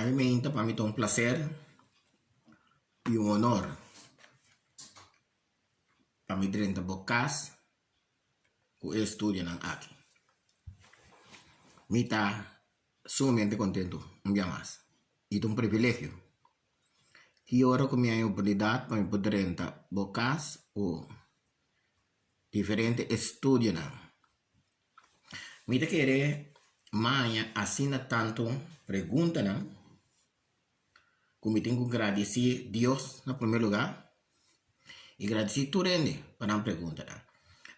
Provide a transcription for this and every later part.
Ami meinta pa mi ta un placer y un honor pa mi drenta bo cas cu e estudionan aki. Mi ta sumamente contento un bia mas y ta un privilegio ki ora cu mi haña oportunidad pa mi por drenta bo cas cu diferente estudionan. Mi ta kere maña asina tantu preguntanan ku mi tin ku gradisí Dios na primer lugá i gradisí tur hende pa nan preguntanan.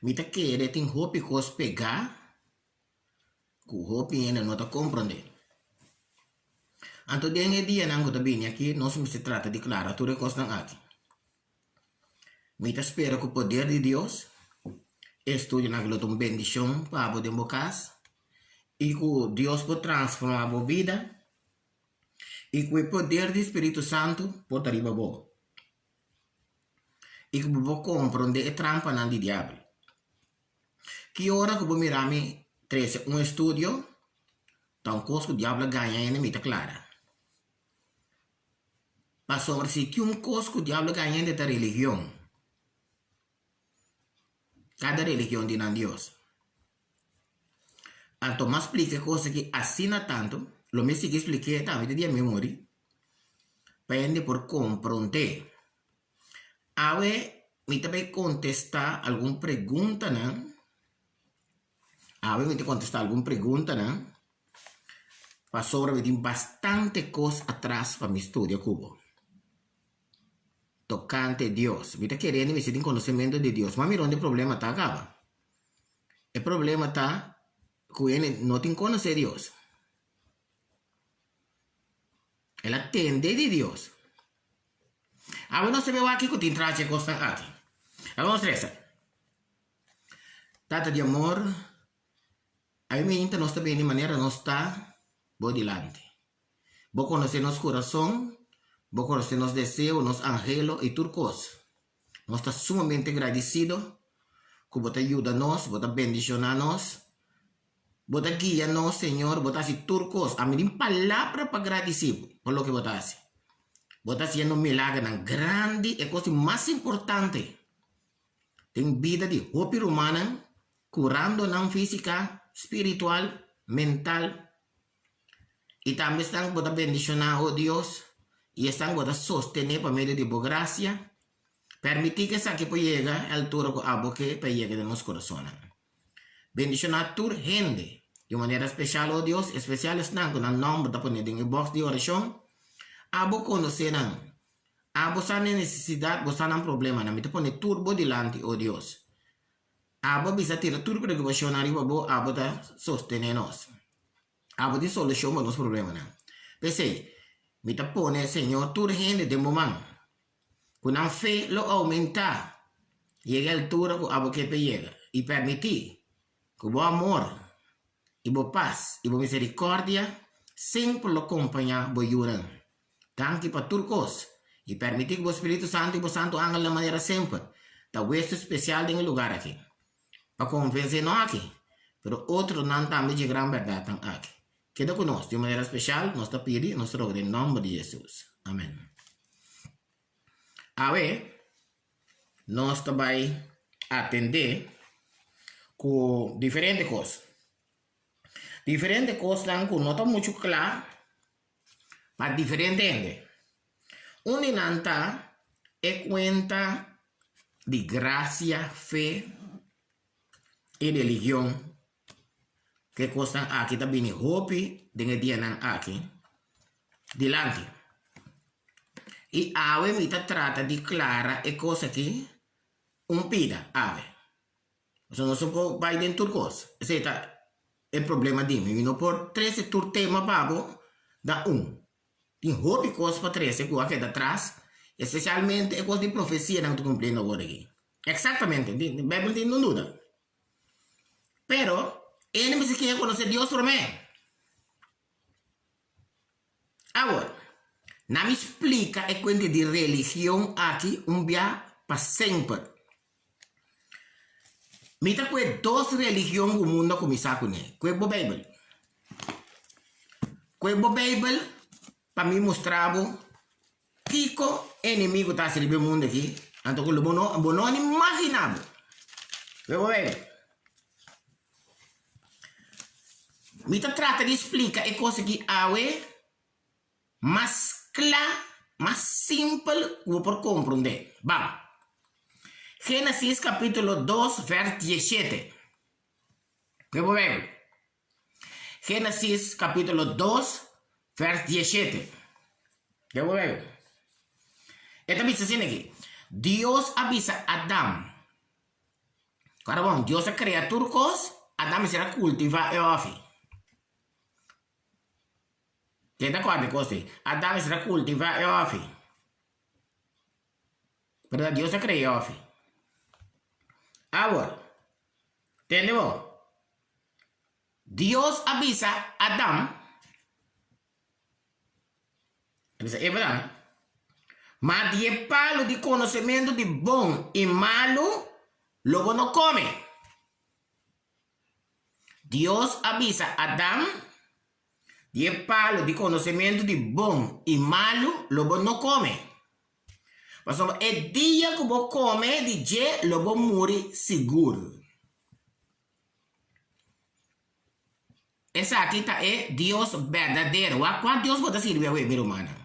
Mi ta kere tin hopi kos pegá ku hopi hende no ta komprondé. Anto den e dianan ku ta bini aki nos mester trata di klara tur e kosnan aki. Mi ta spera ku poder di Dios e estudionan lo ta un bendishon pa bo den bo kas i ku Dios por transformá bo bida i ku e poder di Spiritu Santu por ta riba bo i ku bo por komprondé e trampanan di diabel. Ki ora ku bo mira mi trese un estudio ta un kos ku diabel a gaña hende mi ta klara. Pasobra si tin un kos ku diablo gaña hende ta religion. Kada religion tin nan dios. Anto m'a splika e kos aki asina tantu, lo mi sigui splik'é tambe te dia mi muri, pa hende por komprondé. Awe mi ta bai kontestá algun preguntanan, awe mi ta kontestá algun preguntanan Pasobra mi tin bastante kos atras pa mi studia ku bo tokante Dios. Mi ta kere mi mester tin konosementu di Dios. Ma mira unda e problema ta kaba. E problema ta ku hende no tin konosé Dios. El a tende di Dios. Awe nos ta beu aki ku tin tras dje kosnan aki. Awe nos resa. Tata di amor. Ai meinta nos ta bini manera nos ta bo dilanti. Bo konosé nos kurason, bo konosé nos deseo, nos anhelo i tur kos. Nos ta sumamente gradisido ku bo ta yuda nos, bo ta bendishoná nos, bo ta guia nos, Señor, bo ta hasi tur kos. Ami tin palabra pa gradisí bo pa loke bo ta hasi. Bo ta hasiendo milagernan grandi, e kos di mas importante den bida di hopi rumannan curando nan fisica, spiritual, mental y tambe esnan cu bo ta bendiciona, oh Dios, y esnan cu bo ta sostene pa medio di bo gracia, permiti cu esaki por yega e altura cu abo ke pa e yega den nos corazonnan. Bendiciona tur hende di un manera special, oh Dios, especial esnan cu nan nomber ta pone den e box di oracion, abo conoce nan, abo sa nan necesidad, bo sa nan problemanan, mi ta pone tur bo dilanti, oh Dios. Abo a bisa tira tur preokupashonnan riba bo, abo ta sostené nos. Abo tin solushon pa nos problemanan. P'esei, mi ta pone, Señor, tur hende den bo man, ku nan fe lo oumentá yega e altura ku abo ke pa e yega, i pèrmití ku bo amor i bo pas i bo miserikòrdia semper lo kompañá bo yunan. Danki pa tur kos, i permití ku bo Spiritu Santu i bo santu angelnan manera semper ta westu spesial den e lugar aki, pa konvensé no aki, pero otronan tambe dje gran bèrdatnan aki. Keda ku nos di un manera spesial, nos ta pidi i nos ta roga den nòmber di Hesus. Amèn. Awe nos ta bai atendé ku diferente kos. Diferente kosnan ku no ta muchu kla pa diferente hende. Un di nan ta e kuenta di grasia, fe i religion. Ke kosnan aki ta bini hopi den e dianan aki dilanti. I awe mi ta trata di klara e kos aki un pida awe. Pasobra nos no por bai den tur kos. Esei ta e problema di mi. Mi no por trese tur tema pa bo na un. Tin hopi kos pa trese ku a keda tras, espesialmente e kos di profesianan ku ta kumpliendo awor aki. Eksaktamente, Beibel no tin ningún duda. Pero, hende mester kier konosé Dios promé. Awor, na mi splika e kuenta di religion aki un bia pa semper. Mi ta kue dos religion ku mundu a kuminsá kuné. Kue bo Beibel. Kue bo Beibel. pa mi mustra bo kiko enemigo ta hasi riba e mundu aki, anto ku lo bo no bo no a ni magina bo. Wak bo Bijbel. Mi ta trata di splika e kos aki awe mas kla, mas simpel ku bo por komprondé. Ban. Génesis kapítulo dos vèrs dieshete. Wak bo Bijbel. Génesis kapítulo dos vèrs dieshete. Wak bo Bijbel. E ta bisa asina aki, Dios a bisa Adam, Ora bon, Dios a krea tur kos, Adam mester a kultivá e òfi. Ken ta kòrda e kos ei? Adam mester a kultivá e òfi. Pero ta Dios a krea e òfi. Awor, tende bo, Dios a bisa Adam, A bisa Eva tambe, Ma di e palu di konosementu di bon i malu lo bo no kome. Dios a bisa Adam, Di e palu di konosementu di bon i malu lo bo no kome, pasobra e dia ku bo kome di dje lo bo muri sigur. Esaki ta e Dios berdadero. Wak kua Dios bo ta sirbi awe, mi rumannan?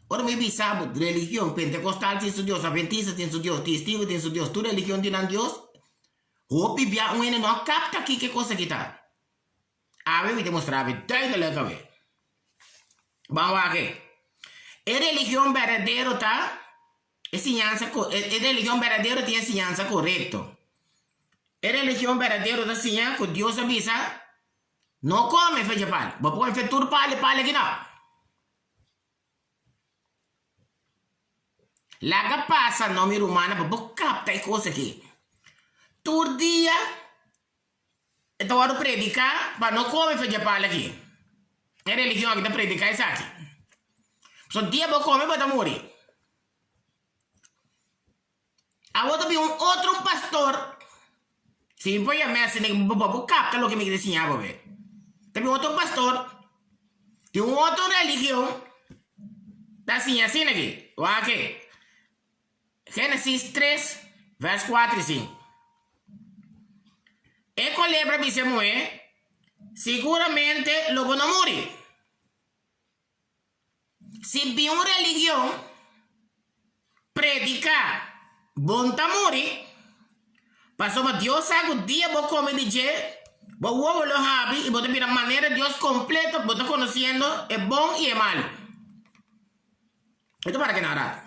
Ora mi bisa bo, religion, Pentecostal tin su Dios, Adventista tin su Dios, Testigo tin su Dios, tur religion tin nan Dios. Hopi bia un hende no a kapta kiko e kos aki ta. Awe mi ta mustra bo duidelijk awe. Ban wak e. E religion berdadero ta E siñansa ko e religion berdadero tin e siñansa korekto. E religion berdadero ta siña ku Dios a bisa, No kome fecha pali. Bo por kome fe tur pali pali aki no. Laga pasa no mi rumannan pa bo kapta e kos aki. Tur dia E ta wòrdu prediká pa no kome fecha pal aki. E religion aki ta prediká esaki. Pasobra dia bo kome bo ta muri. Awor ta bin un otro pastor, si mi por yam'é asina pa bo kapta loke mi ta siña bo be. Ta bin otro pastor di un otro religion ta siña asina aki. Wak e. Génesis tres, vèrs kuater i sinku. E kolebra bisa e muhé, Siguramente lo bo no muri. Si bin un religion prediká bo no ta muri, pasobra Dios sa ku dia bo kome di dje, bo wowo lo habri i bo ta bira manera Dios kompleto, bo ta konosiendo e bon i e malu. E ta para keda rato.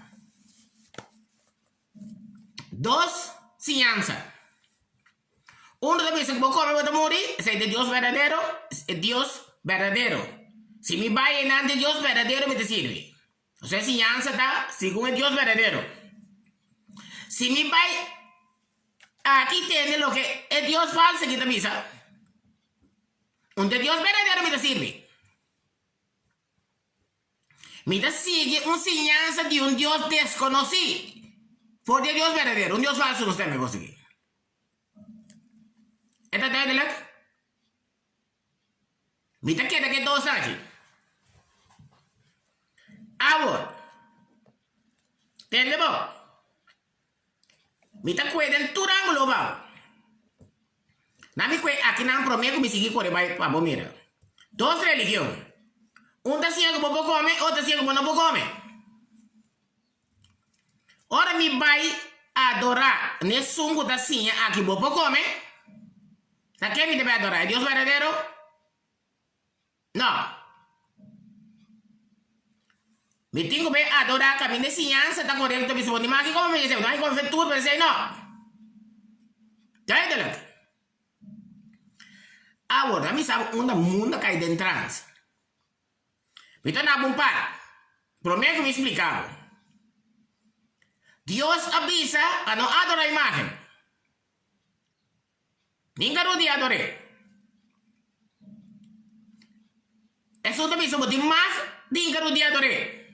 Dos siñansa. Uno ta bisa ku bo kome bo ta muri, esei ta e Dios berdadero, e Dios berdadero. Si mi bai einan di Dios berdadero mi ta sirbi. Osea e siñansa ta segun e Dios berdadero. Si mi bai aki tende loke e Dios falso aki ta bisa, un ta e Dios berdadero mi ta sirbi. Mi ta sigui un siñansa di un Dios deskonosí for di e Dios berdadero. Un Dios falsu nos tambe por sigui. E ta duidelik? Mi ta keda ku e dos aki. Awor, tende bo. Mi ta kue den tur ángulo bou. Na mi kue akinan promé ku mi sigui kore bai pa bo mira. Dos religion. Un ta siña ku bo por kome, otro ta siña ku bo no por kome. Ora mi bai adorá na esun ku ta siña aki bo por kome, ta ken mi ta bai adorá? E Dios berdadero? No. Mi tin ku bai adorá kaminda e siñansa ta korekto bisa bo ni maki komo mi esei, no hay komo fe tur pero esei no. Duidelijk. Awor, mi sa unda mundo a kai den trans. Mi ta naba un par. Promé ku mi splika bo. Dios a bisa pa no adorá imágen. Ninka rudi ador'é. Esun ta bisa bo tin mag di hinka rudi ador'é.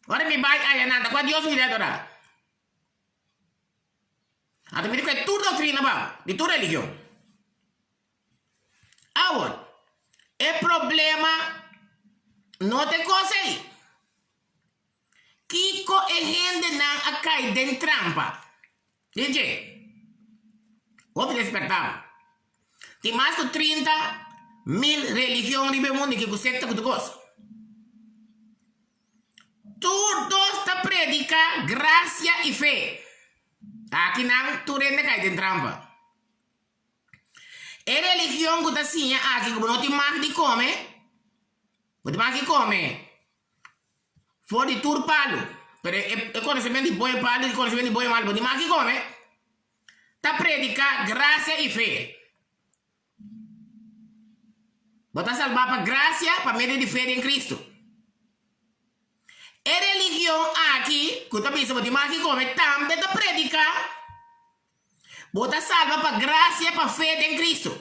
Ora mi bai aya nan ta kua Dios mi ta adorá. Anto mi ta kue tur doktrina bou di tur religion. Awor, e problema. No ta e kos ei. Kiko e hendenan a kai den trampa? Di dje. Hopi despertá bo. Tin mas ku 30,000 religion riba e mundu i kiko sekta ku tur kos. Tur dos ta prediká grasia i fe. Aki nan tur hende kai den trampa. E religion ku ta siña aki ku bo no tin mag di kome, bo tin mag di kome for di tur palu, pero e konosementu di bon e palu i konosementu di bon e malu bo tin mag di kome, ta prediká grasia i fe. Bo ta salbá pa grasia pa medio di fe den Kristu. E religion aki ku ta bisa bo tin mag di kome tambe ta prediká bo ta salba pa grasia pa fe den Kristu.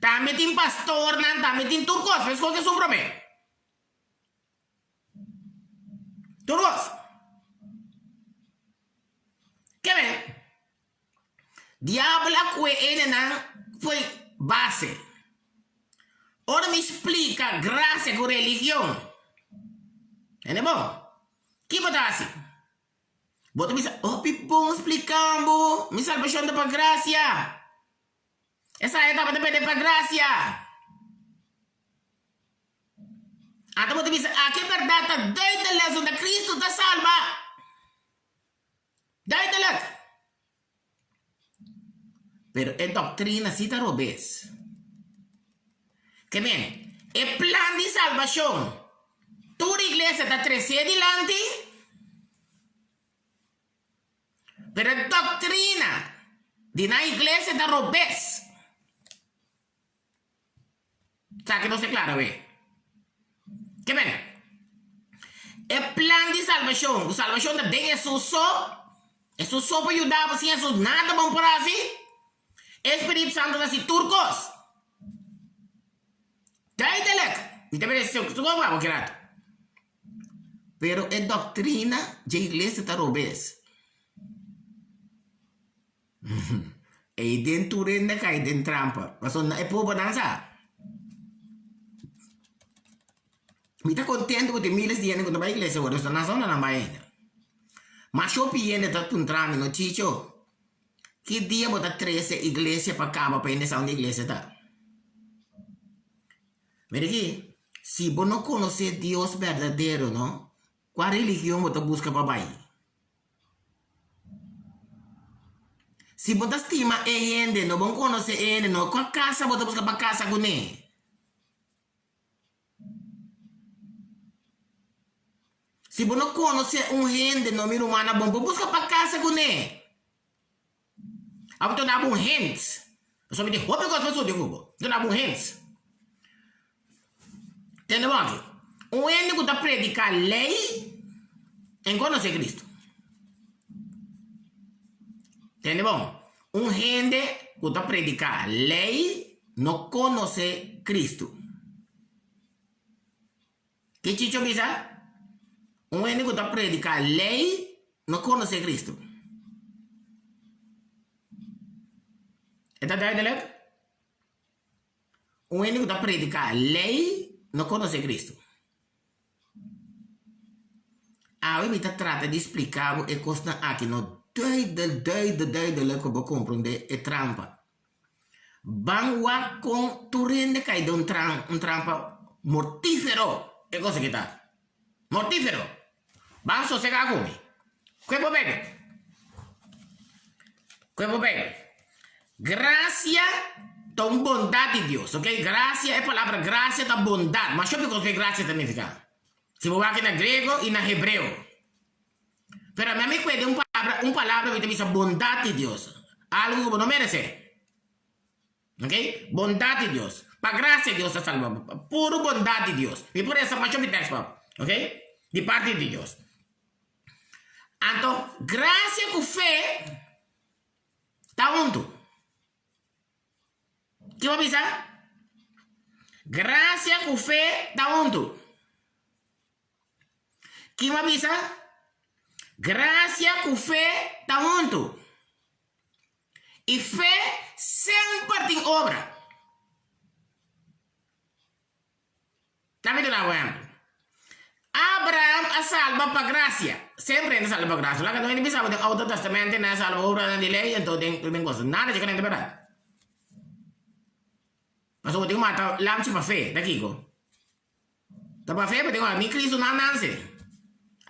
Tambe tin pastornan, tambe tin tur kos, meskos ku esun promé. Tur kos. Ke men? Diabel a kue enenan fo'i base. Ora mi splika grasia ku religion, hende bon, ki bo ta hasi? Bo ta bisa, Hopi bon splikan bo, mi salbashon ta pa grasia. Esaki tabata pende pa grasia. Anto bo ta bisa, Aki e bèrdat ta duidelik, unda Kristu ta salba. Duidelik! Pero e doktrina si ta robes. Ke men, e plan di salbashon tur iglesia ta tresé dilanti, pero e doktrina di nan iglesia ta robes. Sa ke nos ta kla awe. Ke men, e plan di salbashon, ku salbashon ta den Hesus so, Hesus so por yuda bo, sin Hesus nada bo por hasi, e Spiritu Santu ta hasi tur kos. Duidelijk! Mi ta bira su kos pa bo ki rato. Pero e doktrina dje iglesia ta robes. Ei den tur hende a kai den trampa, pasobra e pobernan sa. Mi ta kontento ku tin miles di hende ku ta bai iglesia awor, nan sa unda nan bai ainda. Mas hopi hende ta puntra mi, no Chicho, ki dia bo ta trese iglesia pa kaba pa hende sa unda iglesia ta? Mira aki, si bo no konosé Dios berdadero no, kua religion bo ta buska pa bai? Si bo ta stima e hende, no bon konosé e hende, no kua kasa bo ta buska pa kasa kuné? Si bo no konosé un hende, no mi rumannan, bon bo buska pa kasa kuné. Abo ta daba un hint. Pasobra mi tin hopi kos pa studia ku bo. Mi ta daba un hint. Tende bon aki. Un hende ku ta prediká lei en konosé Kristu. Tende bon. Un hende ku ta prediká lei no konosé Kristu. Ke Chicho bisa? Un hende ku ta prediká lei no konosé Kristu. E ta duidelik? Un hende ku ta prediká lei no konosé Kristu. Awe mi ta trata di splika bo e kosnan aki no duidel, duidel, duidelik ku bo komprondé e trampa. Ban wak kon tur hende kai den un trampa mortífero, e cosa ki ta. Mortífero! Ban sosegá ku mi. Kue bo bebe. Kue bo bebe. Grasia ta un bondat di Dios, ok? Grasia, e palabra grasia ta bondat. Masha hopi kos ku e grasia ta nifiká. Si bo wak na grego i na hebreo. Pero ami a mi kueda un palabra, un palabra mi ta bisa bondat di Dios. Algu ku bo no meresé. Ok? Bondat di Dios. Pa grasia Dios ta salba bo. Pa puru bondat di Dios. Mi por resa masha hopi tèks pa bo. Ok? Di parti di Dios. Anto, grasia ku fe ta huntu. Ki bo bisa? Grasia ku fe ta huntu. Kin a bisa? Grasia ku fe ta huntu. I fe semper tin obra. Dame duna bo ehempel. Abraham a salba pa gracia. Semper hende salba pa gracia. Laga no hende bisa bo den Oude Testament nan a salba obranan di ley anto den den cosa. Nada dje kende berdad. Pasobra bo tin ku mata lamchi pa fe. Ta kiko? Ta pa fe bo tin ku mata. Ni Cristo no a nanse.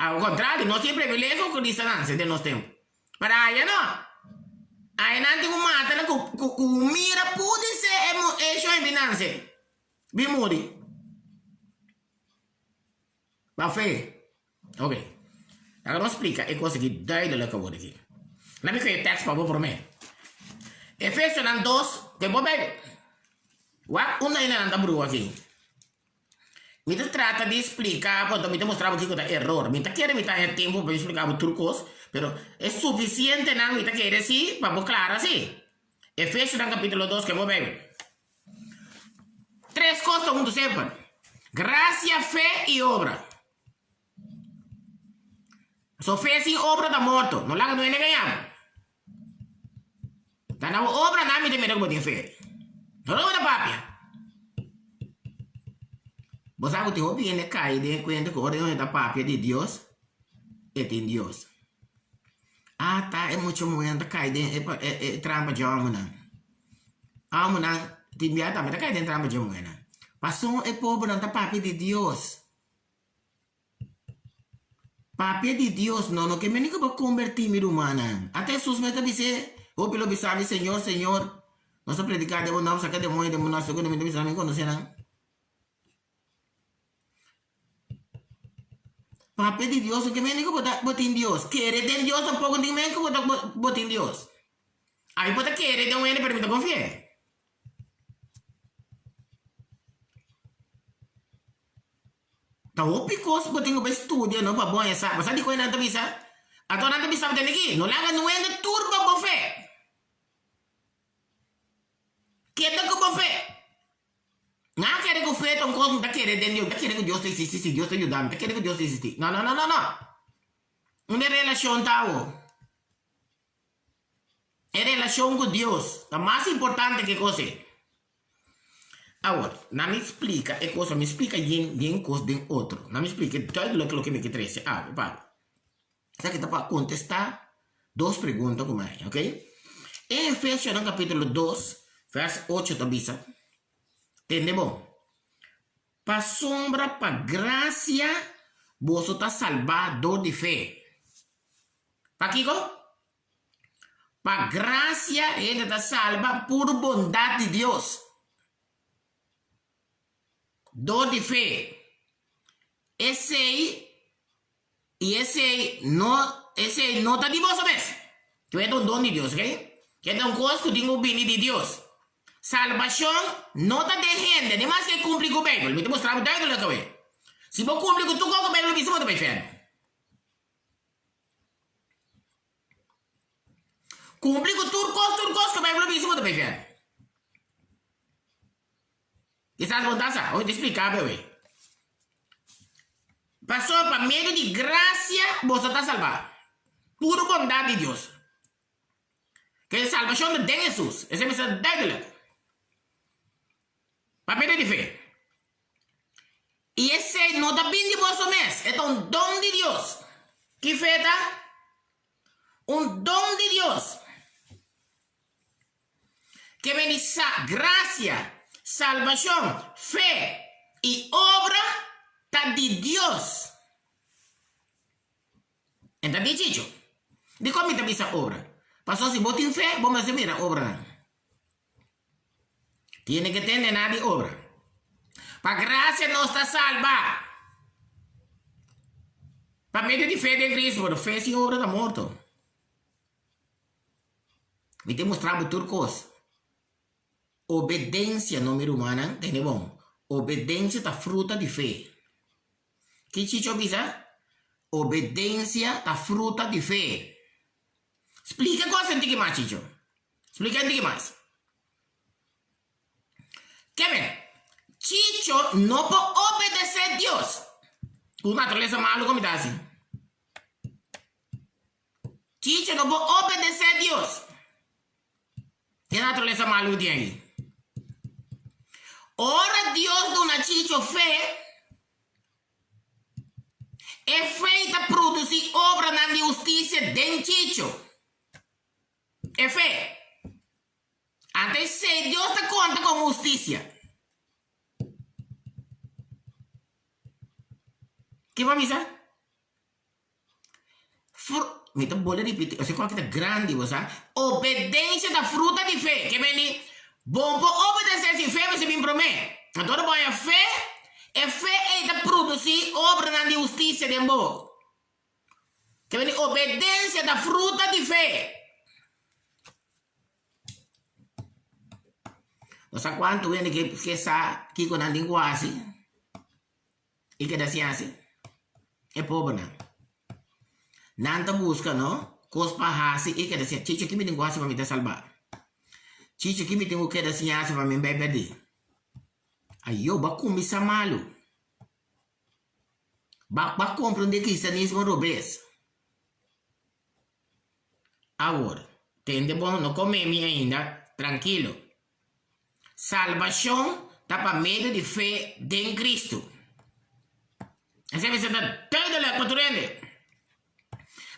Al contrario, nos tin e privilegio ku Cristo a nanse den nos tempu. Pero aya no. Aya nan tin ku mata nan ku ku mira pudi ser e shon bin nanse. Bin muri. Pa fe. Ok. Laga nos splika e kos aki duidelijk awor aki. Laat mi kue e tekst pa bo promé. Efesionan dos, den bo Bijbel. Wak unda hende nan ta brua aki. Mi ta trata di splika bo, anto mi ta mustra bo kiko ta eror. Mi ta kere mi ta haña tempu pa mi splika bo tur kos, pero e sufisientenan mi ta kere si pa bo klara si. Efesionan kapitulo dos, ke bo Bijbel. Tres kos ta huntu semper, grasia, fe i obra. So fe sin obra ta morto. No laga no hende gaña bo. Ta na bo obra nan mi ta mira ku bo tin fe. No lo bo ta papia. Bo sa ku tin hopi hende kai den e kuenta ku ora e hende ta papia di Dios, e tin Dios. Ata e mucha muher ta kai den e trampa dje homennan. Homennan tin bia tambe ta kai den trampa dje muhernan. Pasobra e pobernan ta papia di Dios. Papia di Dios no no ke meni ku bo kombertí mi rumannan. Ata Hesus mes ta bis'é, Hopi lo bisa mi, Señor, Señor, nos a prediká den bo nòmber, saka demoño den bo nòmber, saka demoño, mi ta bisa nan, mi konosé nan. Papia di Dios no ke mende ku bo ta bo tin Dios. Kere den Dios tampoko no tin mende ku bo ta bo tin Dios. Ami por ta kere den un hende pero mi ta konfi'é. Ta hopi kos bo tin ku bai studia no pa bo haña sa. Bo sa dikon nan ta bisa? Anto nan ta bisa bo tende aki, no laga nuende turba bo fe. Keda ku bo fe. Nan a kere ku fe ta un kos, mi ta kere den Dios, mi ta kere ku Dios ta existi, si Dios ta yuda mi, mi ta kere ku Dios ta existi. No, no, no, no, no. Unda e relashon ta awo? E relashon ku Dios ta mas importante ke kos ei. Awor, nan mi splika e kos, mi splika yen yen kos den otro. Nan mi splika duidelijk loke mi ke trese awe pa bo. Esaki ta pa kontestá dos pregunta ku mi haña, ok? E Efesionan kapítulo dos, vèrs ocho ta bisa, Tende bon, Pasobra pa grasia boso ta salbá dor di fe. Pakiko? Pa grasia hende ta salba puru bondat di Dios. Dor di fe. Esei I esei no, esei no ta di boso mes. Ku e ta un don di Dios, oke? E ta un kos ku tin ku bini di Dios. Salbashon no ta den hende, ni maske e kumpli ku Beibel. Mi ta mustra bo duidelijk awe. Si bo kumpli ku tur kos ku Beibel bisa, bo ta bai fèrnu. Kumpli ku tur kos, tur kos ku Beibel bisa, bo ta bai fèrnu. Kisas bo ta sa, hoy ta splika bo awe. Pasobra pa medio di grasia boso ta salbá. Puru bondat di Dios. Ke salbashon ta den Hesus. Esei mester ta duidelijk. Pa medio di fe. I esei no ta bin di boso mes, e ta un don di Dios. Ki fe ta? Un don di Dios. Ke bini sa grasia, salbashon, fe i obra ta di Dios. En ta di chicho. Dikon mi ta bisa obra? Pasobra si bo tin fe, bo mester mira obranan. Tiene ke tende na di obra. Pa grasia nos ta salba. Pa medio di fe den Cristo, pero fe sin obra ta morto. Mi ta mustra bo tur kos. Obedensia, no mi rumannan, tende bon. Obedensia ta fruta di fe. Ki Chicho a bisa? Obedensia ta fruta di fe. Splika e kos un tiki mas, Chicho. Splika un tiki mas. Kevin, Chicho no por obedesé Dios. Ku naturalesa malu ku mi ta hasi. Chicho no por obedesé Dios. Ke naturalesa malu tin aki? Ora Dios duna Chicho fe. E fe ta produsí obranan di hustisia den Chicho. E fe. Anto esei Dios ta konta komo hustisia. Ke bo a bisa? Fru, mi ta bolbe ripiti, ose ku aki ta grandi, bo sa. Obedensia ta fruta di fe. Ke men di, bo por obedesé sin fe mester bin promé. Anto ora bo haña fe, e fe ei ta produsí obranan di hustisia den bo. Ke men di, obedensia ta fruta di fe. Bo sa kuantu hende ke ke sa kiko nan tin ku hasi i keda sin hasi? E pobernan. Nan ta buska no kos pa hasi i keda sin Chicho ki mi tin ku hasi pa mi ta salbá? Chicho ki mi tin ku keda sin hasi pa mi bai pèrdí? Ayo, bo a kuminsá malu. Bo a komprondé kristianismo robes. Awor, tende bon, no come mi ainda, trankilo. Salbashon ta pa medio di fe den Kristu. Esei mester ta duidelijk pa tur hende.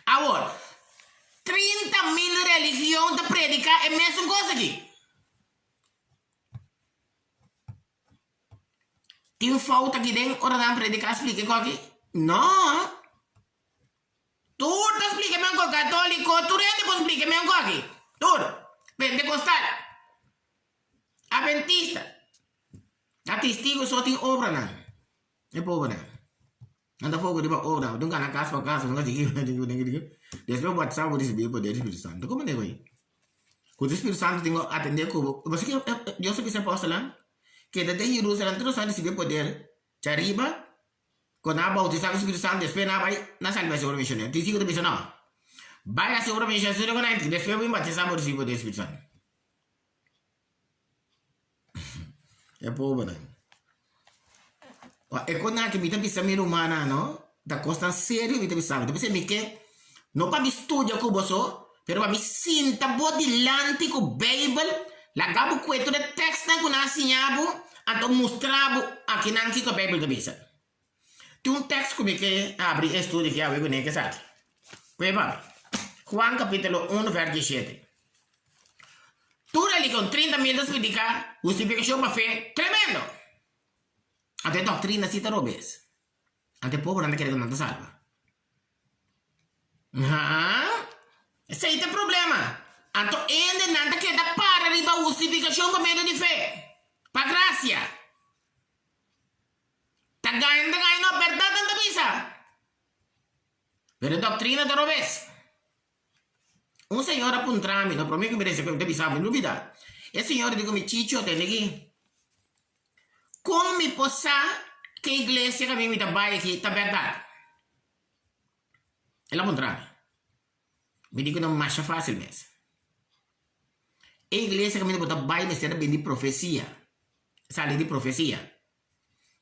Awor, 30.000 religion ta prediká e mesun kos aki. Tin fout aki den ora nan prediká splika e kos aki? No. Tur ta splika men ku katoliko, tur hende por splika men ku aki. Tur. Pentekostal. Adventista. Ta testigo so tin obranan. E pobernan. Nan ta foka riba obra. Bo tin gana kas pa kas. Despues bo sa bo risibi e poder di Spiritu Santo. Komo ta e Ku di Spiritu Santo tin ku atende ku bo. Bo sa ke Dios a bisa e apòstelnan? Keda den Jerusalem te nos a risibi e poder djariba. Ku nan a boutisá ku Spiritu Santu, despues nan a bai nan sali bai hasi obra misionero. Tin siku ta bisa no. Bai hasi obra misionero sino ku nan despues bo bin batisá bo risibi poder di Spiritu Santu. E pobernan. E konan ki mi ta bisa mi rumannan no, ta kosnan serio mi ta bisa bo. Ta bisa mi ke no pa mi studia ku bo so, pero pa mi sinta bo dilanti ku Beibel, laga bo kue tur e tèkstnan ku nan a siña bo, anto mustra bo akinan kiko Beibel ta bisa. Tin un tèks ku mi ke habri e studio aki awe kuné ke esaki. Kue pa mi. Juan kapítulo unu vèrs diesshete. Tur religion 30 mil ta spliká hustifikashon pa fe tremendo. Anto e doktrina si ta robes. Anto e pobernan ta kere ku nan ta salba. Haa, esei ta e problema. Anto hende nan ta keda para riba hustifikashon pa medio di fe, pa grasia. Ta gaña nan ta gaña no, bèrdat nan ta bisa. Pero e doktrina ta robes. Un señor a puntra mi, no promé ku mi rese ku mi ta bisa bo, mi lubida. E señor di ku mi, Chicho, tende aki. Kon mi por sa ke iglesia ku ami mi ta bai aki ta bèrdat? El a puntra mi. Mi di ku no masha fásil mes. E iglesia ku ami bo ta bai mester a bini di profesia, sali di profesia.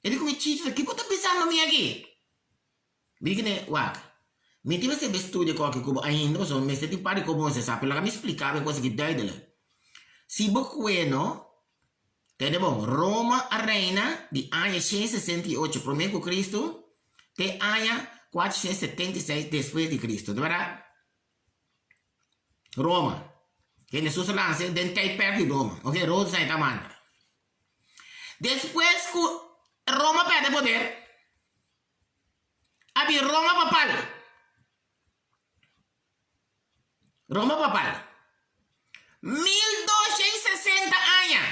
E di ku mi, Chicho, kiko bo ta bisando mi aki? Mi di kende, Wak, mi tin mester bai studia koki ku bo ainda pasobra mi mester tin par di kos bo mester sa, pero laga mi splika bo e kos aki duidelijk. Si bo kue no, tende bon, Roma a reina di aña 168 prome ku Kristu te aña 476 despues di Kristu, ta bèrdat? Roma, kende Hesus a lansa den tijdperk di Roma, ok, Herodes a manda. Despues ku Roma pèrdè poder, A bin Roma papal. Roma papal. 1260 aña.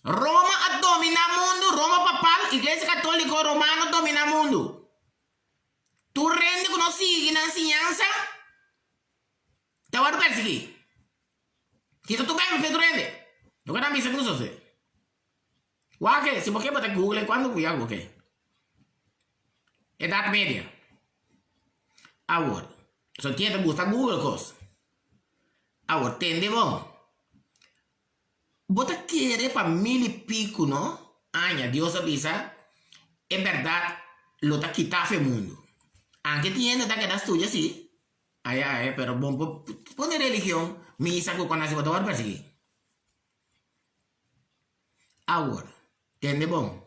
Roma a domina mundu, Roma papal, Iglesia Católico Romano domina mundu. Tur rende ku no sigui nan siñansa ta wòrdu persiguí. Kita tur Bijbel fe tur hende. Loke nan bisa ku no sosodé. Wak e, si bo ke bo ta google cuando cu ya bo ke. Edad media. Awor, so tin ta gusta google cos. Awor, tende bon. Bo ta kere pa mil y pico no aña Dios a bisa e berdad lo ta kita af e mundo. Anke tin hende ta keda studia si, aya aya, pero bon por pone religion misa cu conoce bo ta worde persegui. Awor, tende bon.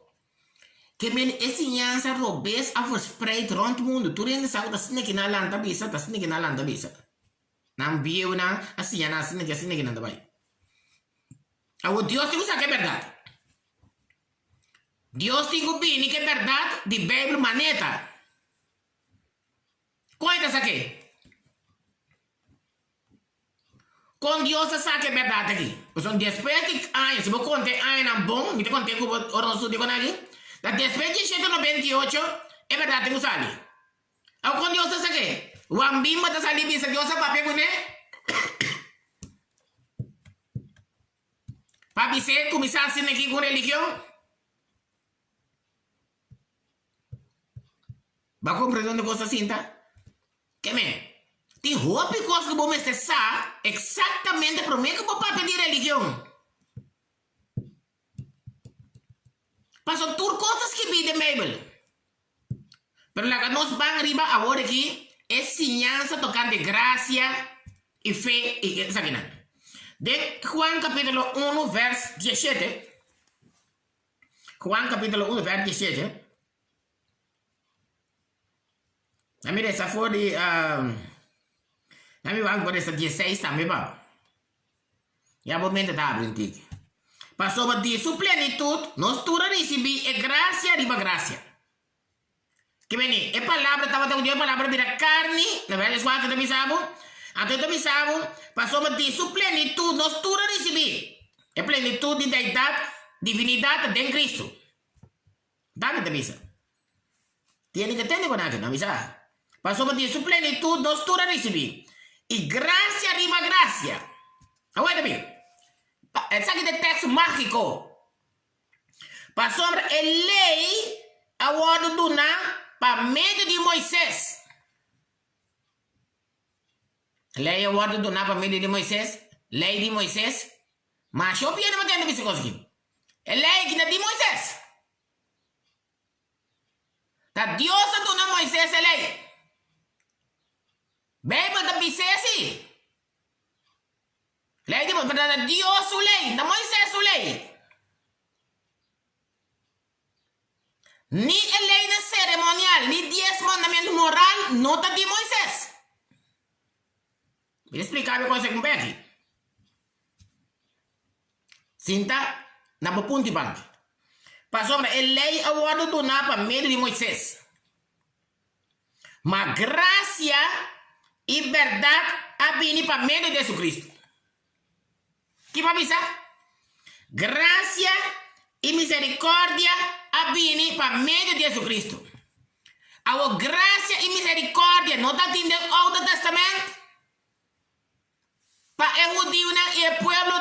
Ke men e siñansa robes a verspreid rond mundu. Tur hende sa ku ta asina ki nan a lanta bisa, ta asina ki nan a lanta bisa. Nan bieunan a siña nan asina ki, asina ki nan ta bai. Awor Dios tin ku saka e bèrdat. Dios tin ku bini ku e bèrdat di Beibel maneta. Kon e ta sak'é? Kon Dios a saka e bèrdat aki? Pasobra despues di aña, si bo konta e añanan bon, mi ta konta ku bo ora nos studia kon aki, ta despues di shete 98 e bèrdat tin ku sali. Awor kon Dios ta sak'é? Juan Bimbo ta sali bisa Dios a papia kuné? Pa bis'é kuminsá asina aki ku religion? Bo a comprende unda cos ta sinta? Ke men, tin hopi cos cu bo mester sa exactamente prome cu bo papia di religion. Pasobra tur cos ta skibi den Bijbel. Pero laga nos ban riba awor aki e siñansa tocante gracia y fe y esakinan. Den Juan capitulo uno vers dieshete. Juan capítulo 1 vers 17. Na mi resa for di um, na mi wak por resa 16 tambe pa. Ya bo mente ta abri un tiki. Pasobra di su plenitud nos tur a ricibi e gracia riba gracia. Ke bini, e Palabra tabata ku Dios, e Palabra bira karni, na Bèrbia 4 ta bisa bo, anto e ta bisa bo, pasobra di su plenitut nos tur a risibí, e plenitut di Deidat, Divinidat, ta den Kristu. Dani ta bisa. Tiene ke tende kon aki, no bisa. Pasobra di su plenitut nos tur a risibí, i grasia riba grasia. Awor e ta bin. Esaki ta e teksto mágiko. Pasobra e lei a wòrdu duná pa medio di Moises. Lei a wòrdu duná pa medio di Moises, lei di Moises. Masha hopi hende bo tende bisa kos aki. E lei aki ta di Moises. Ta Dios a duna Moises e lei. Beibel ta bis'é si. Lei di Moisés, pero ta Dios su lei, no Moisés su lei. Ni e leinan seremonial, ni dies mandamentu moral no ta di Moisés. Mi ta splika bo kos un beki. Sinta na bo punti banki. Pasobra e lei a wòrdu duná pa medio di Moisés. Ma grasia i bèrdat a bini pa medio di Jesucristo. Ki bo a bisa? Grasia i miserikòrdia a bini pa medio di Jesucristo. Awor grasia i miserikòrdia no ta tin den Oudo Tèstamènt? Pa e hudiunan i e pueblo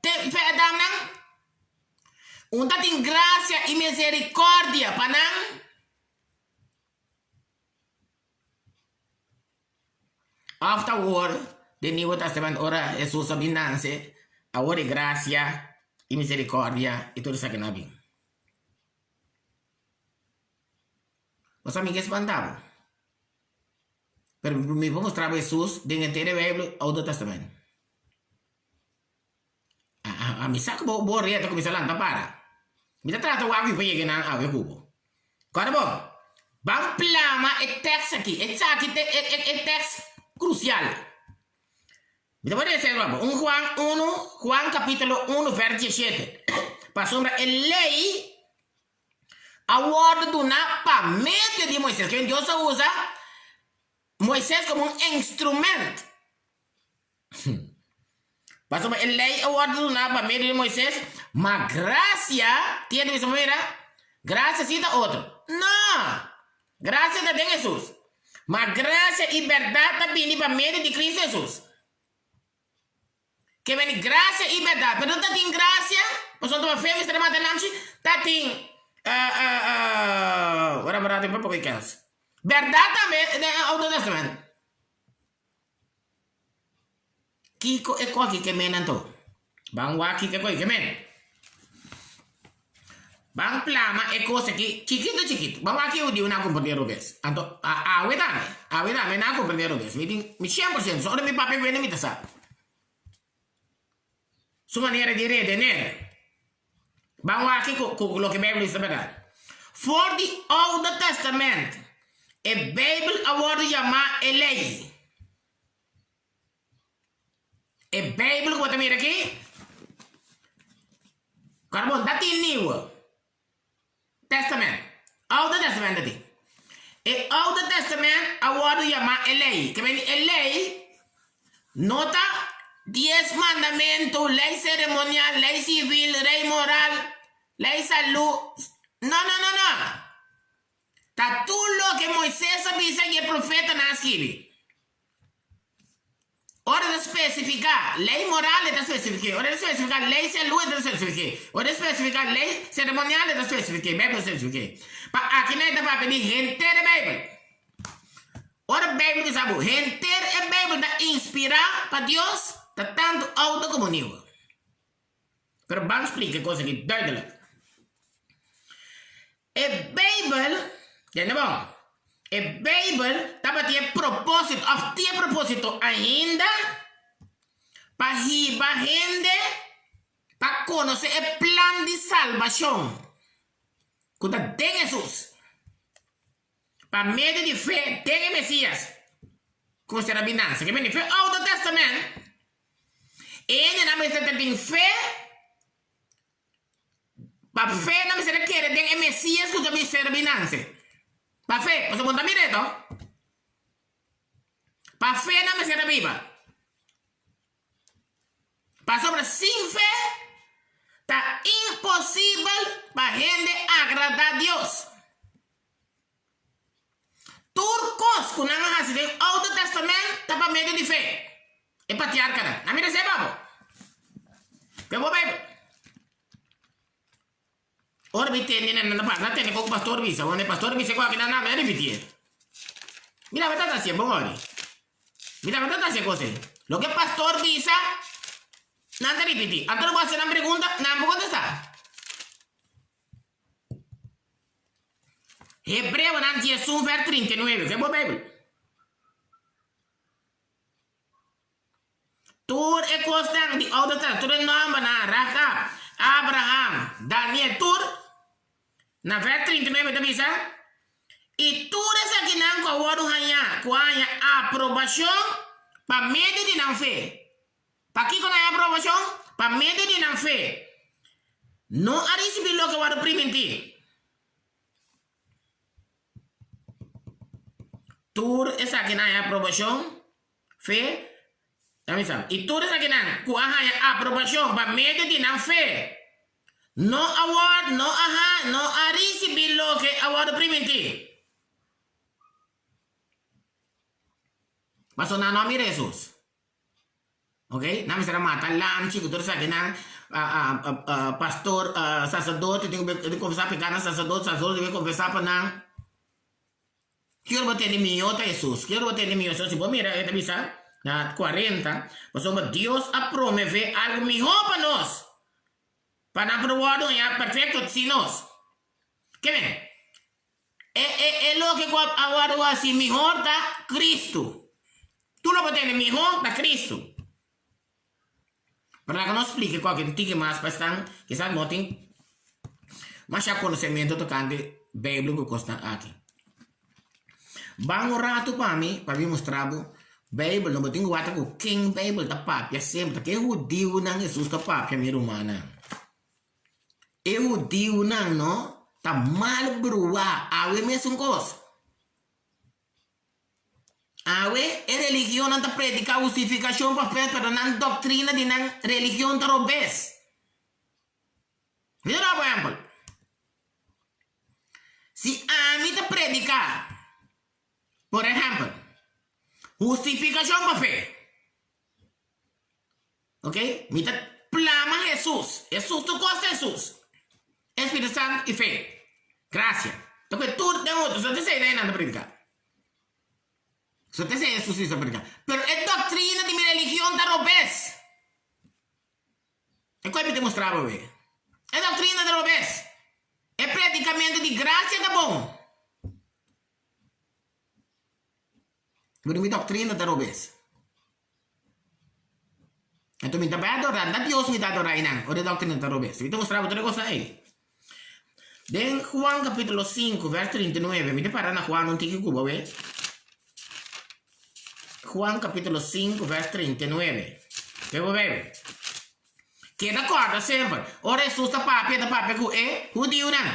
den fe Adamnan? Un ta tin grasia i miserikòrdia pa nan? Òf ta awor den Nieuwe Testament ora Hesus a bin nanse, awor e grasia i miserikòrdia i tur esaki nan a bin. Bo sa mi ke spanta bo, pero mi por mustra bo Hesus den henter e Beibel Oude Testament. A mi sa ku bo bo reta kuminsá lanta para. Mi ta trata wak mi pa yega nan awe ku bo. Kòrda bo, ban plama e tèks aki, esaki ta e e tèks krusial. Mi ta por resa e bo, un Juan unu, Juan kapítulo unu vèrs dieshete, Pasobra e lei a wòrdu duná pa medio di Moisés. Ke Dios a usa Moisés komo un instrumènt. Pasobra e lei a wòrdu duná pa medio di Moisés, ma grasia, tin hende bisa, Mira, grasia sí ta otro. No! Grasia ta den Hesus. Ma grasia i bèrdat ta bini pa medio di Kristu Hesus. Ke bini grasia i bèrdat. Pero no ta tin grasia, pasobra ta pa fe mester a mata lamchi, ta tin, ora bo rato mi por poko e kèns. Bèrdat tambe den e Oudo Tèstamènt. Kiko e koki ke men anto? Ban wak kiko e koki ke men. Ban plama e kos aki chikito chikito. Ban wak ki hudiu nan a komprende robes. Anto awe tambe, awe tambe nan a komprende robes. Mi tin mi 100% so ora mi papia ku hende mi ta sa. Su manera di redener. Ban wak ku loke Beibel bisa ta bèrdat. For di Oude Testament, e Beibel a wòrdu yamá e Lei. E Beibel ku bo ta mira aki, kòrda bon, ta tin Nieuwe Testament. Oude Testament ta tin. E Oude Testament a wòrdu yamá e Lei. Ke mende e Lei no ta Dies Mandamentu, lei seremonial, lei sivil, lei moral, lei salú. No, no, no, no. Ta tur loke Moises a bisa i e profetanan a skibi. Ora ta spesifiká lei moral e ta spesifik'é, ora ta spesifiká lei salú e ta spesifik'é, ora ta spesifiká lei seremonial e ta spesifik'é, Beibel ta spesifik'é. Pa akinan e ta papia di henter e Beibel. Ora Beibel bisa bo henter e Beibel ta inspirá pa Dios, ta tantu oudo komo niuwe. Pero ban splika e kos aki duidelik. E Beibel, tende bon, e Beibel tabatin e propósito òf tin e propósito ainda pa hiba hende pa konosé e plan di salbashon ku ta den Hesus, pa medio di fe den e Mesias ku mester a bin nanse. Ke bini fe Oudo Tèstamènt, e hendenan mester ta tin fe. Pa fe nan mester a kere den e Mesias ku ta bin ser bin nanse. Pa fe, pasobra bo no ta mira e to. Pa fe nan mester a biba. Pasobra sin fe ta imposibel pa hende agradá Dios. Tur kos ku nan a hasi den Oude Testament ta pa medio di fe. E patriarkanan. Nan mira esei pa bo. Ke bo Beibel. Ora mi tende nan nan ta pasa, nan tende kon ku pastor bisa. Wande pastor bisa ku aki nan nan a repitié. Mira bo ta ta hasié bon ori. Mira bo ta ta hasié kos ei. Loke pastor bisa, nan ta ripití. Anto bo hasi nan pregunta, nan por kontestá. Hebreonan 11 vers 39, ke bo Beibel? Tur e kosnan di Oude Testament, tur e nòmbernan, Rahab, Abraham, Daniel, tur, na vers 39 ta bisa, I tur esakinan ku a wòrdu hañá, ku a haña aprobashon pa medio di nan fe. Pakiko nan haña aprobashon? Pa medio di nan fe. No a risibí loke a wòrdu primintí. Tur esakinan haña aprobashon, fe, ta bisa, i tur esakinan ku a haña aprobashon pa medio di nan fe, no a wòrdu, no a ha, no a risibí loke a wòrdu primintí. Pasobra nan no a mira Hesus. Ok, nan mester a mata lamchi ku tur esakinan, pastor, saserdote tin ku konfesá pekado na saserdote, saserdote debe konfesá pa nan. Ki ora bo tende mihó ta Hesus? Ki ora bo tende mihó Hesus? Si bo mira e ta bisa na kuarenta, pasobra Dios a promeve algu mihó pa nos, pa nan por wòrdu hañá perfekto sin nos. Ke men? E e e loke ku a wòrdu hasi mihó ta Kristu. Tur lo bo tende mihó ta Kristu. Pero laga nos splika kualke un tiki mas pa esnan kisas no tin masha konosementu tokante Beibel ku kosnan aki. Ban un ratu pa mi pa mi mustra bo Beibel no bo tin ku wak ku ken Beibel ta papia semper ta ke hudiunan Hesus ta papia mi rumannan. E hudiunan no ta mal bruá awe mesun kos. Awe e religionnan ta prediká hustifikashon pa fe pero nan doktrina di nan religion ta robes. Mira por ehèmpel, si ami ta prediká, por ehèmpel, hustifikashon pa fe, Ok, mi ta plama Hesus. Hesus tur kos ta Hesus. Espiritu Santu i fe. Grasia. Ta kue tur den otro. So ta esei nan ta prediká. So ta esei Hesus ta prediká. Pero e doktrina di mi religion ta robes. E kue mi ta mustra bo awe. E doktrina ta robes. E predikamentu di grasia ta bon. Pero mi doktrina ta robes. Anto mi ta bai adorá, na Dios mi ta adorá einan, ora e doktrina ta robes. Mi ta mustra bo tur e kosnan ei. Den Juan capítulo 5, vers 39, mi ta para na Juan un tiki ku bo we. Juan capítulo 5, vers 39. Ke bo bebe? Keda kòrda semper, ora Hesus ta papia, e ta papia ku e hudiunan.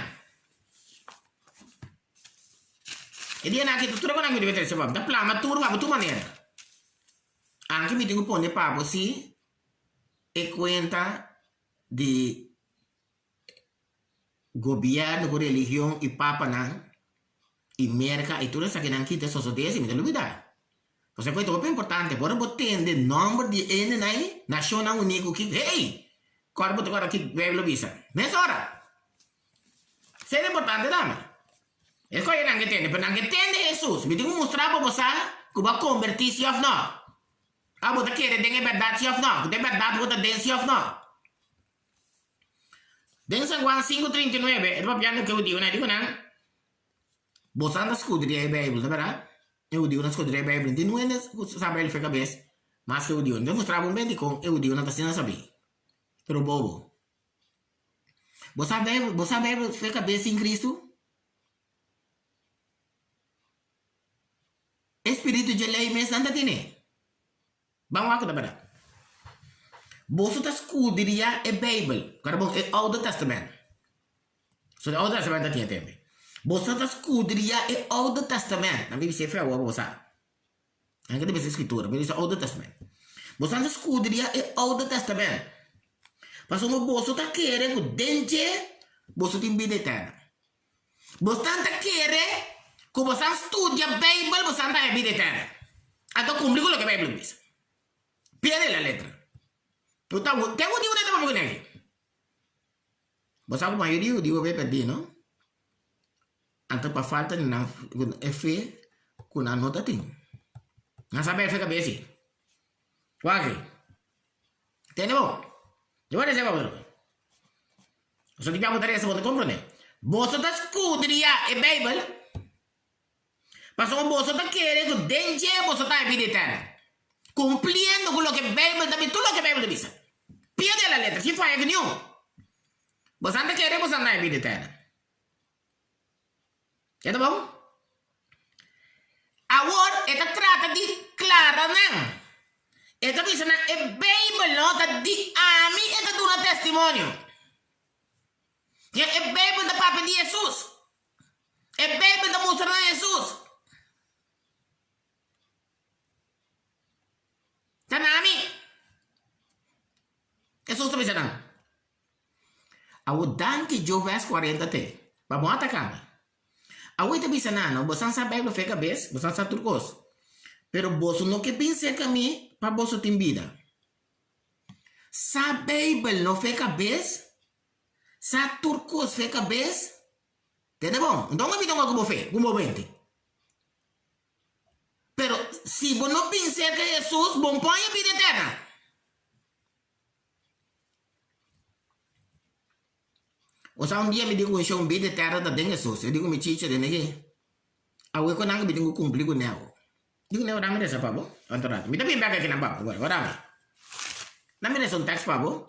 E dianan aki ta tur e konan ku mi debe trese pa bo. Mi ta plama tur pa bo tur manera. Anke mi tin ku pone pa bo si e kuenta di Gobierno cu religion y papanan y Merca y tur esakinan kita sosode si mi ta lubida. Pasobra cu e ta hopi importante ora bo tende nomber di e hendenan ayi, Nacionnan Uni cu ki hey! Cor bo ta cora ki Bijbel a bisa. Mesora! Esey ta importante tambe. E coye nan ke tende, pero nan ke tende Jesus. Mi tin cu mustra bo bo sa cu bo a converti si of no. Of bo ta kere den e berdad si of no. Cu ta e berdad bo ta den si of no. Den San Juan 5:39 e ta papiando ku e hudiunan, e di ku nan, Boso anda skudria e Beibel, ta bèrdat? E hudiunan skudria e Beibel, tin un hende ku sa Beibel fe kabes mas ku e hudiunan. Ta mustra bo un benti kon e hudiunan ta asina sabí, pero bobo. Bo sa Beibel, bo sa Beibel fe kabes sin Kristu? E spiritu dje lei mes nan ta tene. Ban wak ku ta bèrdat. Boso ta skudriá e Beibel, kòrda bon, e Oude Tèstamènt. So e Oude Tèstamènt ta tin e tempu. Boso ta skudriá e Oude Tèstamènt. Nan bisa e fe awor pa bo sa. Nan ke ta bisa e Skritura, mi bisa Oude Tèstamènt. Boso ta skudriá e Oude Tèstamènt. Pasobra boso ta kere ku den dje boso tin bida eterno. Bosan ta kere ku bosan studia Beibel bosan ta haña bida eterno. Anto kumpli ku loke Beibel bisa. Pie de la letra. Bo ta te hudiu nan ta papia ku nan aki. Bo sa ku mayoria hudiu a bay pèrdí no. Anto pa falta di nan e fe ku nan no ta tin. Nan sa bay fe kabes si. Wak aki. Tende bo. Yo a resa pa boso. Boso di bia bo ta resa bo ta komprende. Boso ta skudria e Beibel pasobra boso ta kere ku den dje boso ta haña bida eterno. Kumpliendo ku loke Beibel ta bisa, tur loke Beibel ta bisa. Pie de la letra, sin faya ku niun. Boso ta kere boso ta haña bida eterno. Ya ta bon? Awor e ta trata di klara nan. E ta bisa nan e Beibel no ta di ami e ta duna testimonio. Ya e Beibel ta papia di Hesus. E Beibel ta mustra nan Hesus. Ta na ami. Hesus ta bisa nan. Awor danki Job vèrs 40 te, pa bo ataka mi. Awor e ta bisa nan, no, boso a sa Beibel fe kabes, boso a sa tur kos, pero boso no ke bin serka mi pa boso tin bida. Sa Beibel no fe kabes? Sa tur kos fe kabes? Tende bon, nton mi ta ku bo fe, ku bo mente. Pero si bo no bin serka Hesus, bo no por haña bida eterna. Osa un dia mi di ku un shon bida eterno ta den Hesus. E di ku mi chicha den aki. Awe ku nan mi tin ku kumpli ku neo. Di ku neo dame resa pa bo. Tantu rato. Mi ta bin bek aki nan pa bo. Ora mi. Dame resa un tekst pa bo.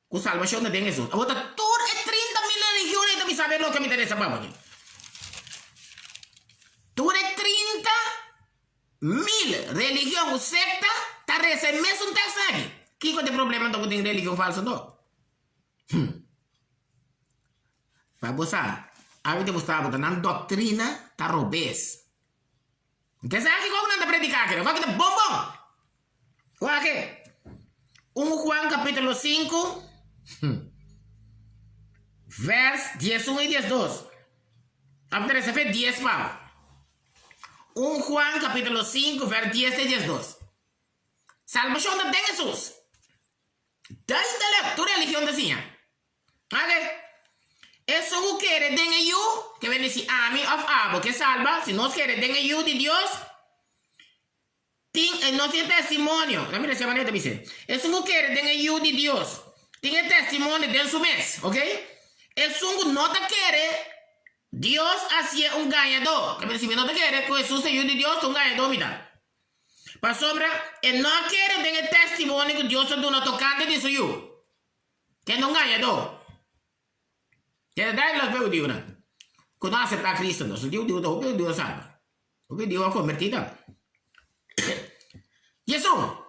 Ku salbashon ta den Hesus. Awor ta tur e 30.000 religion ei ta bisa be loke mi ta resa pa bo aki. Tur e 30.000 religion ku sekta ta resa e mesun tekst aki. Kiko ta e problema anto ku tin religion falso anto? Hm. Pa bo sa, awe ta mustra bo ta nan doktrina ta robes. Nte sa kiko ku nan ta prediká aki? Kiko ta bon bon? Wak aki. Un Juan kapítulo 5, vers 11 i 12. Ap ta resa fe 10 pa bo. Un Juan kapítulo 5, vers 10 te 12. Salbashon ta den Hesus. Duidelijk, tur religion ta siña. Oke. Esun ku kere den e Yu, ke bende si ami òf abo ke salba, si nos kere den e Yu di Dios, tin e nos tin e testimonio. Nan mira si e manera ta bis'é. Esun ku kere den e Yu di Dios, tin e testimonio den su mes. Oke. Esun ku no ta kere, Dios hasié un gañadó. Ke bende si mi no ta kere ku Hesus ta e Yu di Dios, ta un gañadó mi ta. Pasobra e no a kere den e testimonio ku Dios a duna tokante di su Yu. Kende un gañadó. Keda duidelijk pa e hudiunan ku no aseptá Kristu. Nos di hudiu ta hopi hudiu a salba. Hopi hudiu a kombertí tambe. Djesun,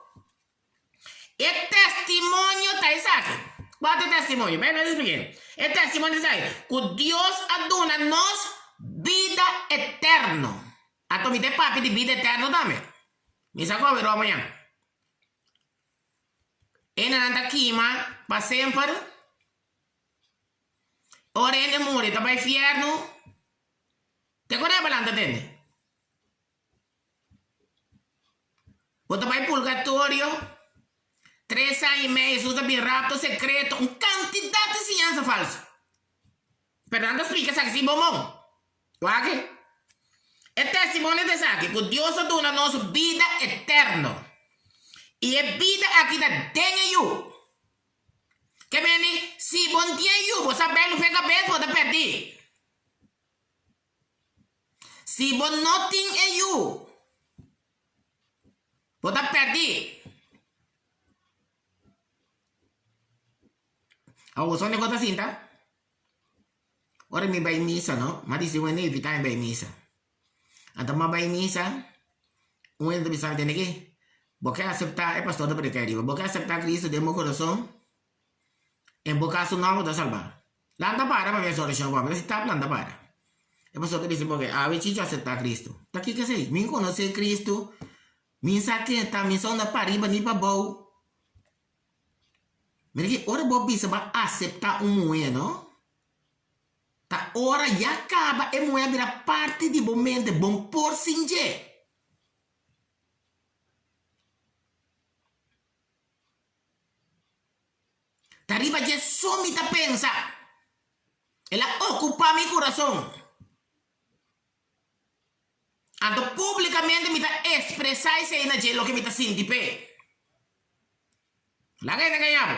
E testimonio ta esaki. Kua ta e testimonio? Bai nos splik'é. E testimonio ta esaki, ku Dios a duna nos bida eterno. Anto mi ta e papia di bida eterno tambe. Mi sa ku awe mañan. Hendenan ta kima pa semper. Ora hende muri ta bai fiernu. Te ku Rebelan ta tende? Bo ta bai purgatorio? Tres aña i mei Hesus a bin rapto sekreto, un kantidat di siñansa falsu. Pero nan ta splika esaki sin bo mon. Wak e testimonio ta esaki, ku Dios a duna nos bida eterno. I e bida aki ta den e Yu. Ke mende, si bo no tin e Yu, bo sa bai luf'é kabes, bo ta pèrdí. Si bo no tin e Yu, bo ta pèrdí. Awor, bo sa unda ku bo ta sinta? Ora mi bai misa no, mi a disi un hende invitá mi bai misa. Anto mi a bai misa, un hende ta bisa mi, Tende ki, bo ke aseptá, e pastor ta prediká ariba, bo ke aseptá Cristo den bo kurason? En bo kaso no bo ta salbá. Lanta para pa mi hasi orashon pa bo. Mi ta si tap lanta para. E pastor ta bisa bo ke awe Chicho aseptá Cristo. Ta kiko esei? Mi konosé Cristo, mi sa ken e ta, mi sa unda pariba ni pabou. Mira ki ora bo bisa bo a aseptá un muhé no, ta ora ya kaba e muhé a bira parti di bo mente, bon por sin dje. Ta riba dje so mi ta pensa. El a okupá mi kurason. Anto públikamente mi ta ekspresá esei na dje loke mi ta sinti p'e. Laga hende gañá bo.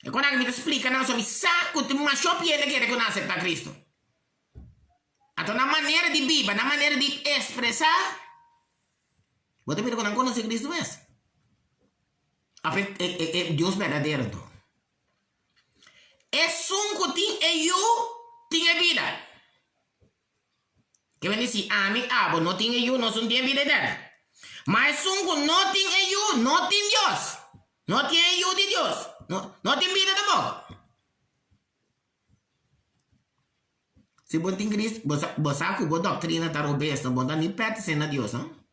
E kon aki mi ta splika nan so mi sa ku tin masha hopi hende kere ku nan aseptá Kristu. Anto nan manera di biba, nan manera di ekspresá, bo ta mira ku nan konosé Kristu mes. Of e e Dios berdadero anto. Esun ku tin e Yu tin e bida. Ke bini si ami, abo no tin e Yu, nos no tin e bida eterno. Ma esun ku no tin e Yu no tin Dios. No tin e Yu di Dios. No, no tin bida tampoko. Si bo tin Cristo, bo sa, bo sa ku bo doktrina ta robes, no? Bo no ta ni pertesé na Dios, no?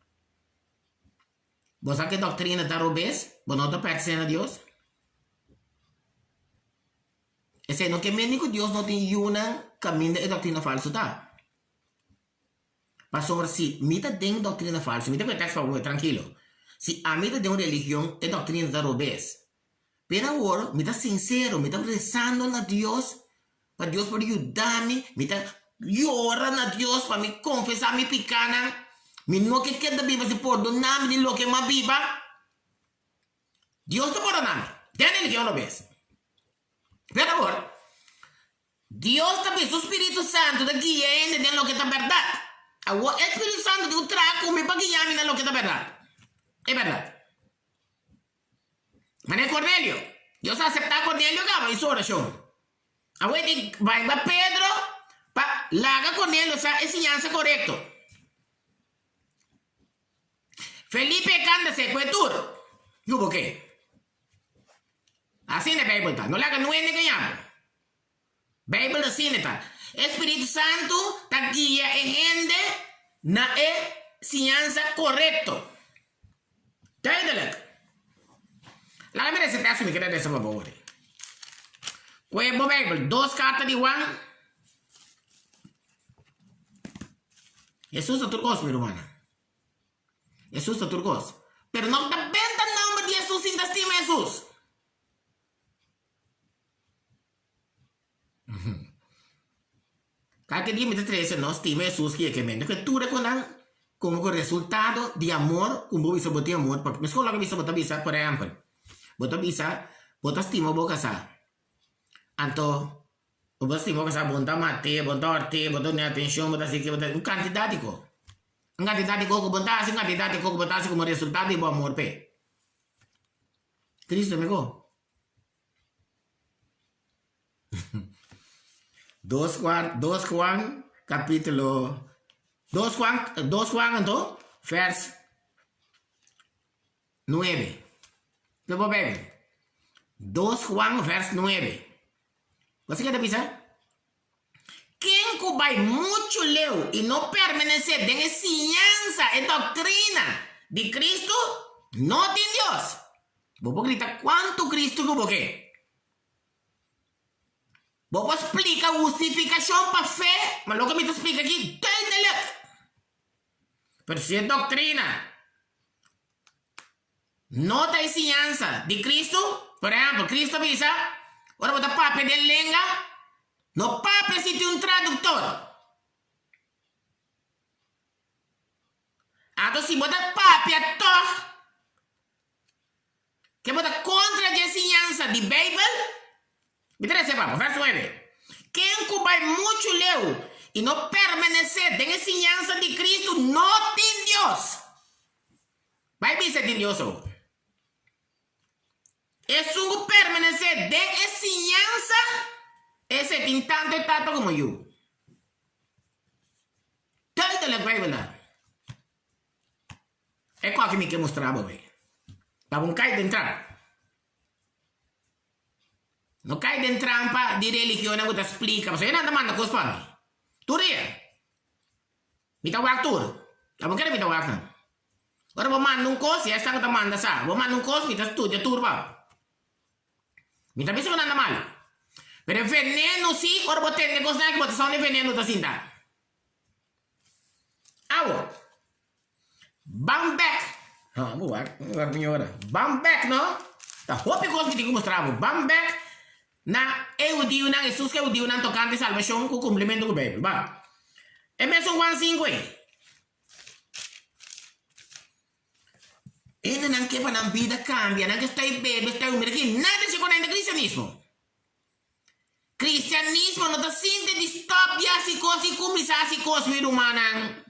Bo sa ku e doktrina ta robes? Bo no ta pertesé na Dios? Esei no ke mende ku Dios no tin yunan kaminda e doktrina falsu ta. Pasobra si mi ta den doktrina falsu, mi ta koe tèks pa bo, trankilo. Si ami ta den un religion, e doktrina ta robes. Pero awor mi ta sinsero, mi ta rezando na Dios pa Dios por yuda mi, mi ta yora na Dios pa mi konfesá mi pikánan, mi no ke keda biba sin pordoná mi di loke mi a biba. Dios ta pordoná mi, den religion robes. Pero awor, Dios ta bisa su spiritu santu ta guia hende den loke ta bèrdat. Awor e spiritu santu tin ku traha ku mi pa guia mi na loke ta bèrdat. E bèrdat. Manera Cornelio. Dios a acepta Cornelio caba y su oracion. Awor di bai ba Pedro pa laga Cornelio sa e siñansa corecto. Felipe e canda seco e tur. Yu bo ke? Asina e Bijbel ta. No laga nuende gaña bo. Bijbel ta asina ta. E Spiritu Santu ta guia e hende na e siñansa korekto. Duidelijk. Laga mi resa e teksto mi kere resa pa bo awor. Koe bo Bijbel, dos karta di Juan. Hesus ta tur kos, mi rumannan. Hesus ta tur kos. Pero no ta benta nomber di Hesus sin ta stima Hesus. Kalke dia mi ta trese nos stima Hesus ki e ke mente ke tur e konan komo ku resultado di amor ku bo bisa bo tin amor pa meskos loke bisa bo ta bisa por ehempel bo ta bisa bo ta stima bo kasá anto bo ta stima bo kasá bo no ta mat'é bo no ta hòrt'é bo ta dun'é atenshon bo ta hasi ke bo ta un kantidat di kos un kantidat di kos ku bo no ta hasi un kantidat di kos ku bo ta hasi komo resultado di bo amor p'e Cristo mi ko. Dos Juan, dos Juan capítulo, dos Juan, dos Juan anto, vers 9. Lo bo bebe. Dos Juan vers 9. Bo sa ke ta bisa? Ken ku bai muchu leu i no permanesé den e siñansa, e doktrina, di Kristu, no tin Dios. Bo por grita kuantu Kristu ku bo ke. Bo por splika hustifikashon pa fe, ma loke mi ta splika aki duidelik. Pero si e doktrina no ta e siñansa di Kristu, por ehèmpel, Kristu a bisa, ora bo ta papia den lenga, no papia si tin un traduktor. Anto si bo ta papia tòg, Ke bo ta kontra dje siñansa di Beibel? Mi ta lesa e pa bo, vèrs nuebe, Ken ku bai muchu leu i no permanesé den e siñansa di Kristu no tin Dios. Bai bisa e tin Dios awor. Esun ku permanesé den e siñansa, esei tin tantu e Tata komo Yu. Duidelijk Beibel ta. E koki mi ke mustra bo e. Pa bo kai den trampa. No kai den trampa di religionnan ku ta splika pasobra nan ta manda kos pa mi. Tur dia. Mi ta wak tur. Abo kere mi ta wak nan. Ora bo manda un kos, ya esnan ku ta manda sa. Bo manda un kos, mi ta studia tur pa bo. Mi ta bisa ku nan ta malu. Pero e veneno si, ora bo tende kosnan aki bo ta sa unda e veneno ta sinta. Awo, ban bek. Ha, bo wak, bo wak mi ora. Ban bek, no? Ta hopi kos mi tin ku mustra bo. Ban bek na e hudiunan, Hesus ku e hudiunan tokante salbashon ku kumplimentu ku Beibel. Ban. E mesun Juan sinku ei. Hendenan ke pa nan bida kambia, nan ke sta e bebe, sta e humilde, ki nada shi ku nan den kristianismo. Cristianismo no ta sinti di stop di haci cos y cuminsa haci cos, mi rumannan.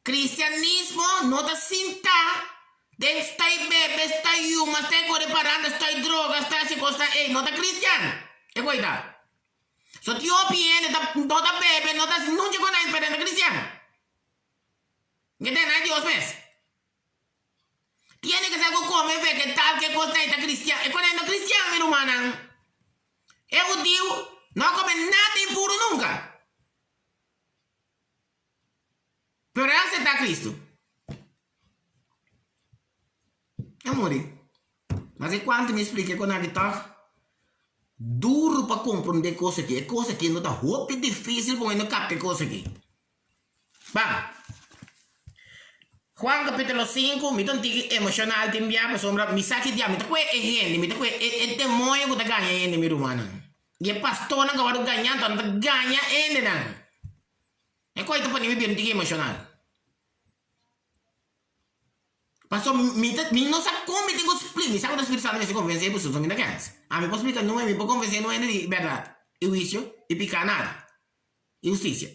Cristianismo no ta sinta den stay bebe, stay yuma, stay core paranda, stay droga, stay haci cosnan ey. No ta cristian e coy ta. So tin hopi hende ta no ta bebe, no ta haci nunca con nan pero nan ta cristian. Ke ta na Dios mes. Tiene ke sa ku kome vegetal ke kos nan ta kristian. E kos no kristian mi rumannan. E hudiu no a kome nada impuru nunka. Pero e a asepta Kristu. E muri. Mas e kuantu mi splika e kon aki tòg duru pa komprondé kos aki. E kos aki no ta hopi difisil pa un hende kapta e kos aki. Ban. Juan capítulo 5, mi ta un tiki emocional tin bia pasobra mi sa ki dia mi ta kue e hende, mi ta kue e e demoño ku ta gaña hende mi rumannan. I e pastornan ku a wòrdu gañá anto nan ta gaña hendenan. E kos ei ta pone mi bira un tiki emocional. Pasobra mi ta mi no sa kon mi tin ku splika, mi sa ku ta Spiritu Santu mester konvensé boso, so mi ta kens. Ami por splika nuen, mi por konvensé nuen di bèrdat i huisio i piká nada. I hustisia.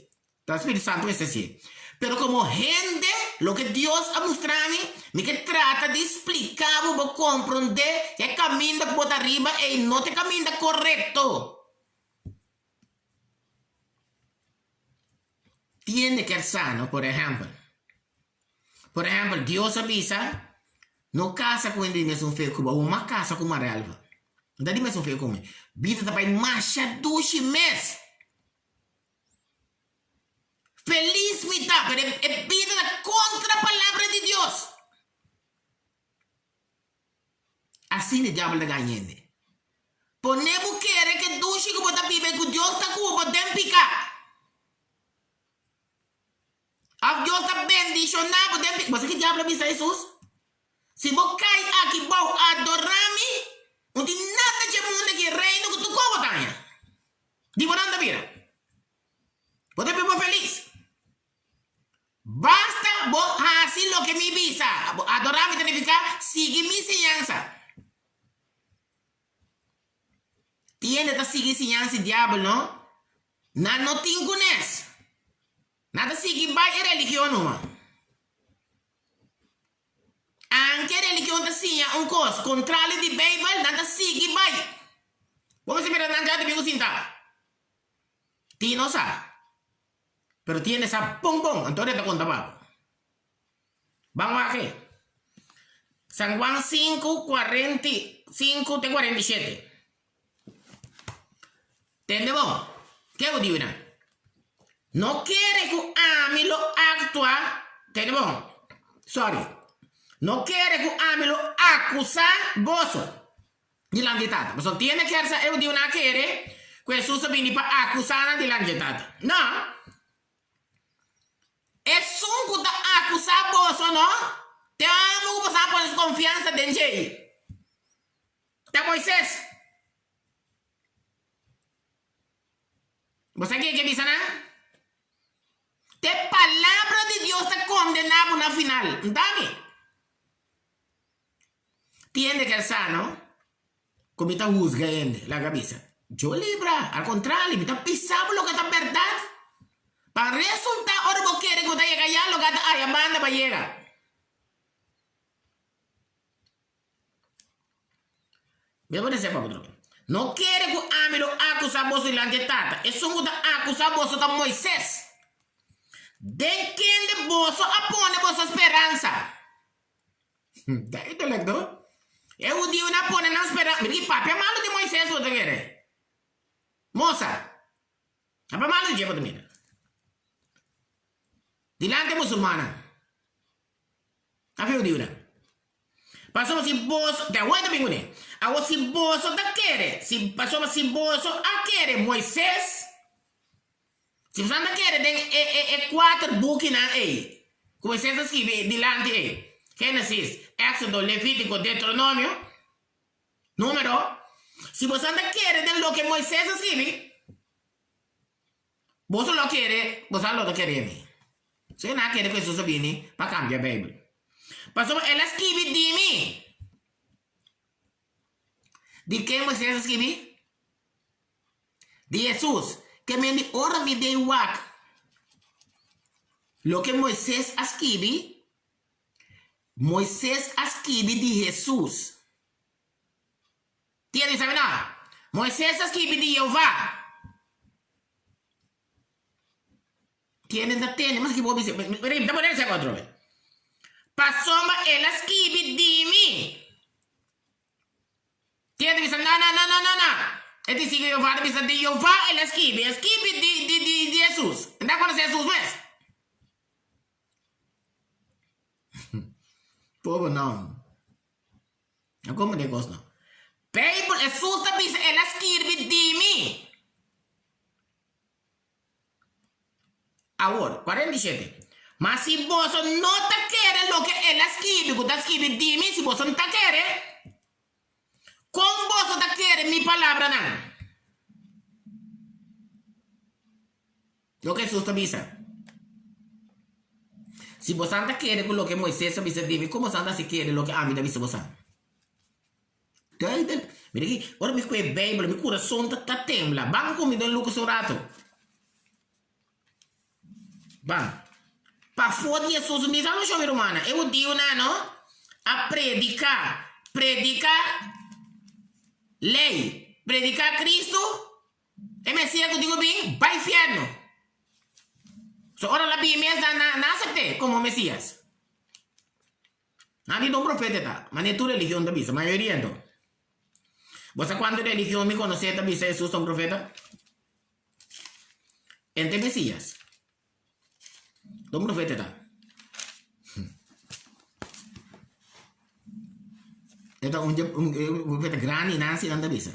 Ta Spiritu Santu mester hasié. Pero komo hende, loke Dios a mustra mi, mi ke trata di splika bo, bo komprondé ku e kaminda ku bo ta riba ei no ta e kaminda korekto. Tiende ker sano, por ehèmpel. Por ehèmpel, Dios a bisa, No kasa ku hende di mesun fe ku bo, awor mas kasa ku Marelva. No ta di mesun fe ku mi. Bida ta bai masha dushi mes. Felis mi ta, pero e bida ta kontra palabra di Dios. Asina e diabel ta gaña hende. Pone bo kere ke dushi ku bo ta biba i ku Dios ta ku bo den pika. Of Dios ta bendishoná bo den pika. Bo sa ke diabel a bisa Hesus? Si bo kai aki bou adorá mi, no tin nada dje mundu aki, reino ku tur kos bo ta haña. Di bo nan ta bira. Bo ta biba felis. Basta bo hasi loke mi bisa. Bo adorá mi ta nifiká sigui mi siñansa. Tin hende ta sigui siñansa di diabel, no? Nan no tin kunes. Nan ta sigui bai e religion numa. Anke religion ta siña un kos kontrali di Beibel, nan ta sigui bai. Bo mester mira nan dilanti bin ku sinta. Tin no sa. Pero tin hende sa bon bon, anto e ta konta pa bo. Ban wak e. San Juan 5, 45 te 47. Tende bon, ke bo diu nan? No kere ku ami lo aktua, tende bon, sorry, no kere ku ami lo akusá boso dilanti di Tata. Pasobra tin hende kier sa e hudiunan a kere ku Hesus a bini pa akusá nan dilanti di Tata. No. Esun ku ta akusá boso no, te amo ku boso a pone su konfiansa den dje. Ta Moises. Bo sa ke ke bisa nan? Te palabra di Dios ta kondená bo na final. Nta mi? Tiende kel sa no? Ku mi ta husga hende. Laga bisa. Yo libra. Al kontrali, mi ta bisa bo loke ta bèrdat. Pa resultá ora bo kere ku bo ta yega ya, loke a ta aya banda pa yega. Mi a por desea pa bo trobe. No kere ku ami lo akusá boso dilanti e Tata. Esun ku ta akusá boso ta Moises, den kende boso a pone boso speransa. Ta intelecto. E hudiunan a pone nan speransa. Mira ki papia malu di Moises bo ta kere. Mosa. Papia malu di dje bo ta mira. Dilanti e musulmannan. Afe hudiunan. Pasobra si boso, te awor e ta bin kuné, awor si boso ta kere, si, pasobra si boso a kere Moises, si boso ta kere den e, e, e kuater bukinan ei, ku Moises a skibi dilanti ei, Génesis, Éxodo, Levítico, Deuteronomio, Número, si boso ta kere den loke Moises a skibi, Boso lo kere, boso lo ta kere mi. So e na kere ku Hesus a bini pa kambia Beibel. Pasobra el a skibi di mi. Di ken Moisés a skibi? Di Hesus. Ke men di ora mi den wak loke Moisés a skibi, Moisés a skibi di Hesus. Tiene sabe no? Moisés a skibi di Jehová. Tiene ta tende, mas ki bo bisa, mi ta pone esaki otro vez. Pasobra el a skibi di mi. Tiene ta bisa, no, no, no, no, no, no. E testigo di Jehová ta bisa, di Jehová el a skibi, el a skibi di, di, di, di Hesus. E ta konosé Hesus mes. Pober no. No como de cos no. Bijbel, Hesus ta bisa el a skirbi di mi. Awor, 47. Ma si boso no ta kere loke el a skirbi, ku ta skirbi di mi, si boso no ta kere, kon boso ta kere mi palabranan? Loke Hesus ta bisa, Si bosan ta kere ku loke Moises a bisa di mi, kon bosan ta hasi kere loke ami ta bisa bosan? Duidelijk. Mira aki, ora mi kohe Beibel, mi kurason ta ta tembla. Ban ku mi den Lukas un rato. Ban. Pafó di Hesus mi sa no mi rumannan, e hudiunan no a prediká, prediká lei, prediká Kristu. E Mesías ku tin ku bin, bai fièrnu. So ora el a bin mes nan nan asept'é komo Mesías. Nan di ta un profeta e ta, ma ne tur religion ta bisa, mayoria anto. Bo sa kuantu religion mi konosé ta bisa Hesus ta un profeta? E ta e Mesías. Ta un profeta e ta. E ta un profeta grandi nan si nan ta bisa.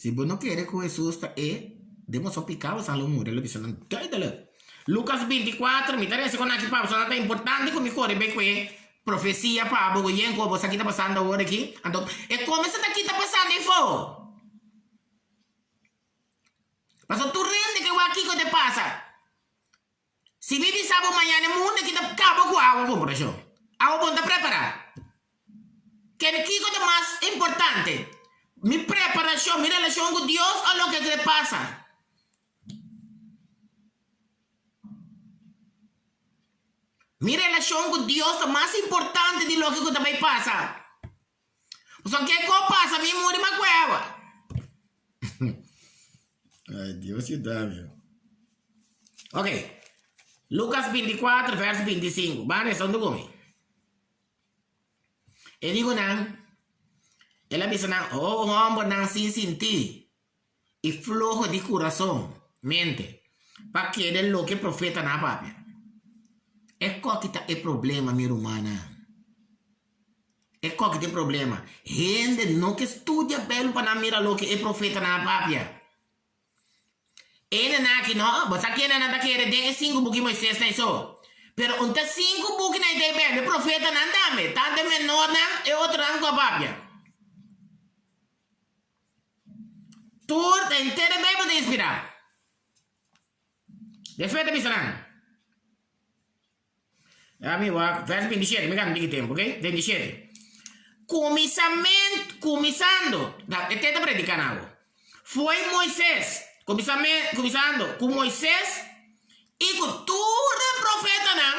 Si bo no kere ku Hesus ta e, den boso piká boso lo muri, lo bisa nan duidelijk. Lukas 24, mi ta resa kon aki pa boso, ta importante ku mi kore bai ku e profesia pa bo, yen ku bo sa ki ta pasando awor aki. Anto, e kome sa ta ki ta pasando ei fo? Pasobra tur hende ke wak kiko te pasa. Si mi bisa bo mañana e mundo aki ta kaba ku awa komparashon. Awa bon ta prepará. Ken kiko ta mas importante? Mi preparashon, mi relashon ku Dios o loke kre pasa? Mi relashon ku Dios ta mas importante di loke ku ta bai pasa. Pasobra ke ku a pasa mi muri ma kuewa. Ay, Dios yuda mi. Ok. Lucas 24, vers 25. Ban resa huntu ku mi. E di ku nan, el a bisa nan, O hombernan sin sintí i floho di kurason, mente, pa kere loke profetanan a papia. E koki ta e problema, mi rumannan. E koki ta e problema. Hende no ke studia Bijbel pa nan mira loke e profetanan a papia. Hendenan aki no, bo sa kendenan ta kere den e sinku buki Moisés nan so. Pero un ta sinku bukinan ta e Bijbel, e profetanan tambe, tantu e menornan, e otronan ku a papia. Tur henter e Bijbel ta inspirá. Despues ta bisa nan. Ya mi wak vers 27, mi gana un tiki tempu, ok? 27. Kuminsament, kuminsando, da, e te ta prediká na awo. Foi Moisés, kuminsame, kuminsando ku Moisés i ku tur e profetanan,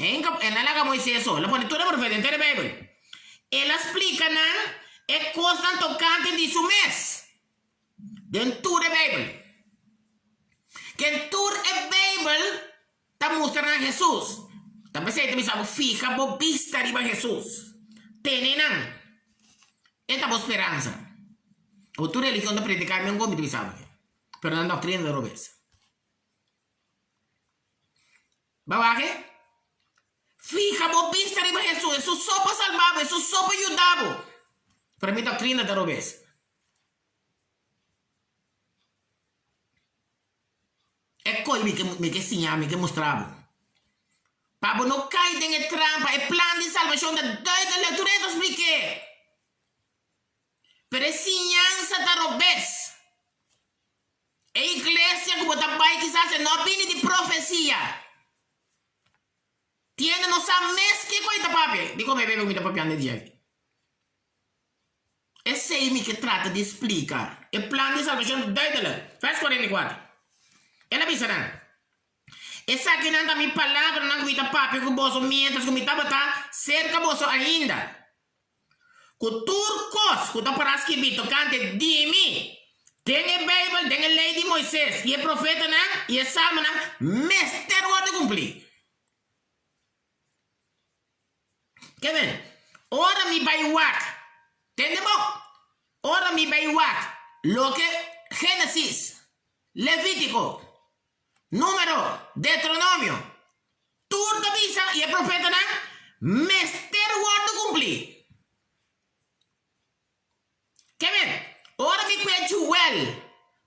Henk, el a laga Moisés so, el a pone tur e profeta henter e Bijbel. El a splika nan e kosnan tokante di su mes den tur e Bijbel. Ken tur e Bijbel ta mustra na Hesus. Ta p'esei ta bisa bo fiha bo bista riba Hesus. Tene nan. E ta bo speransa. Bo tur religion ta prediká mi un kon mi ta bisa bo. Pero nan doktrina ta robes. Bo wak e? Fiha bo bista riba Hesus. Hesus so pa salba bo. Hesus so pa yuda bo. Pero mi doktrina ta robes. E koi mi ke mi ke siña, mi ke mustra bo. Pa bo no kai den e trampa, e plan di salbashon ta duidelijk, tur e ta splik'é. Pero e siñansa ta robes. E iglesia ku bo ta bai kisas e no a bini di profesia. Tiende no sa mes kiko e ta papia. Dikon mi bebe ku mi ta papiando e dia aki? Esei mi ke trata di splika. E plan di salbashon ta duidelijk. Vers 44. El a bisa nan, Esakinan ta mi palabranan ku mi ta papia ku boso miéntras ku mi tabata serka boso ainda. Ku tur kos ku ta pará skibí tokante di mi den e Beibel, den e Lei di Moises i e Profetanan i e Salmonan mester wòrdu kumplí. Kevin, ora mi bai wak, tende bon, ora mi bai wak loke Génesis, Levítiko, Número, Deuteronomio, tur ta bisa i e profetanan mester wòrdu kumplí. Kevin, ora mi kue Joel,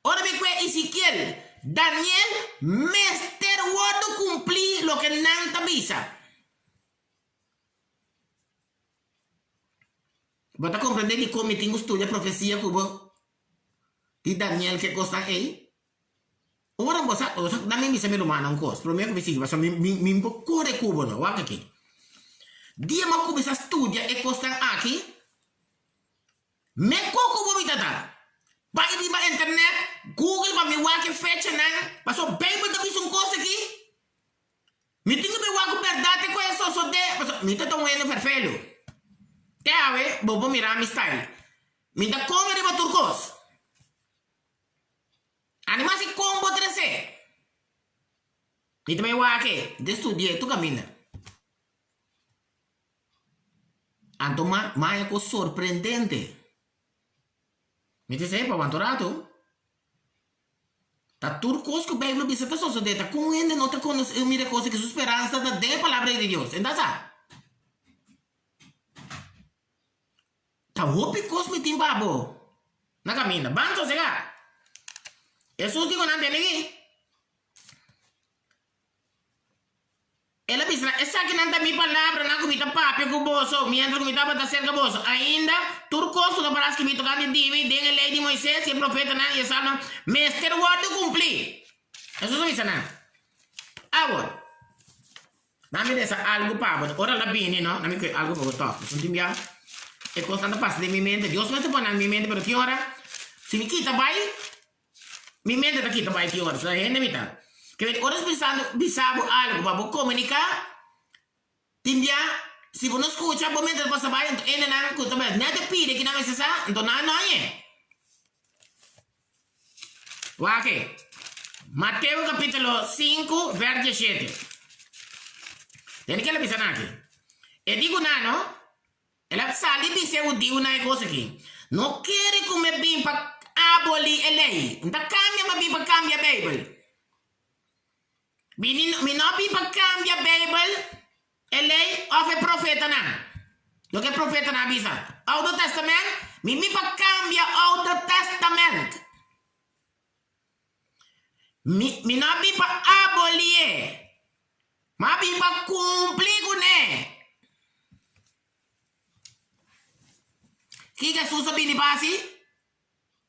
ora mi kue Ezekiel, Daniel, mester wòrdu kumplí loke nan ta bisa. Bo ta komprendé dikon mi tin ku studia profesia ku bo di Daniel ke kosnan ei? Ora bo sa, bo sa, na mi bisa mi rumannan un kos, promé ku mi sigui, pasobra mi, mi, mi por kore ku bo no, wak aki. Dia mi a kuminsá studia e kosnan aki, me koko bo mi ta ta. Bai riba internet, google pa mi wak e fechanan, pasobra Beibel ta bisa un kos aki. Mi tin ku bin wak ku bèrdat e kos a sosodé, pasobra mi ta ta un hende ferfelu. Te awe bo por mira mi style. Mi ta kome riba tur kos. Anima si kon bo tres'é. Mi ta bai wak e, mi ta studi'é tur kaminda. Anto ma maya kos sorprendente. Mi ta esei pa wanta un ratu. Ta tur kos ku Beibel bisa ta sosodé. Ta kon hende no ta konosé i mira kos aki? Su speransa ta den e Palabra di Dios. Enta sa? Ta hopi kos mi tin pa bo na kaminda. Ban sosegá. Hesus di ku nan tende aki. El a bisa nan, Esakinan ta mi palabranan ku mi ta papia ku boso miéntras ku mi tabata serka boso ainda. Tur kos ku ta pará skibí tokante di mi den e Lei di Moisés i e Profetanan i e Salmonan mester wòrdu kumplí. Hesus a bisa nan, Awor, nan mi resa algu pa bo. Ora el a bini, no, nan mi kohe algu pa bo tòg. Pasobra tin bia e kosnan ta pasa den mi mente. Dios mester pone nan den mi mente, pero tin ora si mi kita bai, Mi mente ta kita bai ki ora, so hende mi ta. Ke ora Spiritu Santu bisa bo algu pa bo komuniká. Tin bia, si bo no skucha, bo mester pasa bai, anto hendenan ku ta bai nèt e pidi kinan mester sa, anto nan no hañ'é. Wak e, Mateo kapítulo sinku vèrs dieshete. Tende ke el a bisa nan aki. E di ku nan no, el a sali bisa e hudiunan e kos aki, No kere ku mi a bin pa abolí e lei, N ta kambia, mi a bin pa kambia Beibel. Mi mi no bin pa cambia Bijbel, e ley of e profetanan. Loke e profetanan a bisa. Oude Testament, mi bin pa cambia Oude Testament. Mi mi no bin pa abolié, ma bin pa cumpli cune. Kiko Hesus a bini pa haci?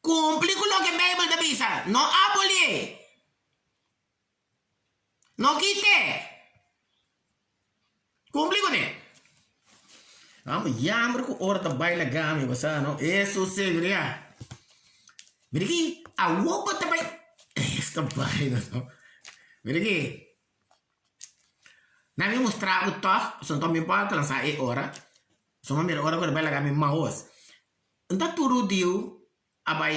Cumpli cu loke Bijbel ta bisa, no abolié. No kit'é. Cumpli cuné. Amo yamber cu ora ta bai laga mi, bo sa no? Hesus seguria. Mira aki, awo bo ta bai. Esta bai no. Mira aki. Nan mi mustra bo tog, pasobra mi por alcansa e ora. Pasobra mi mira ora cu ta bai laga mi maos. Nta tur hudiu a bai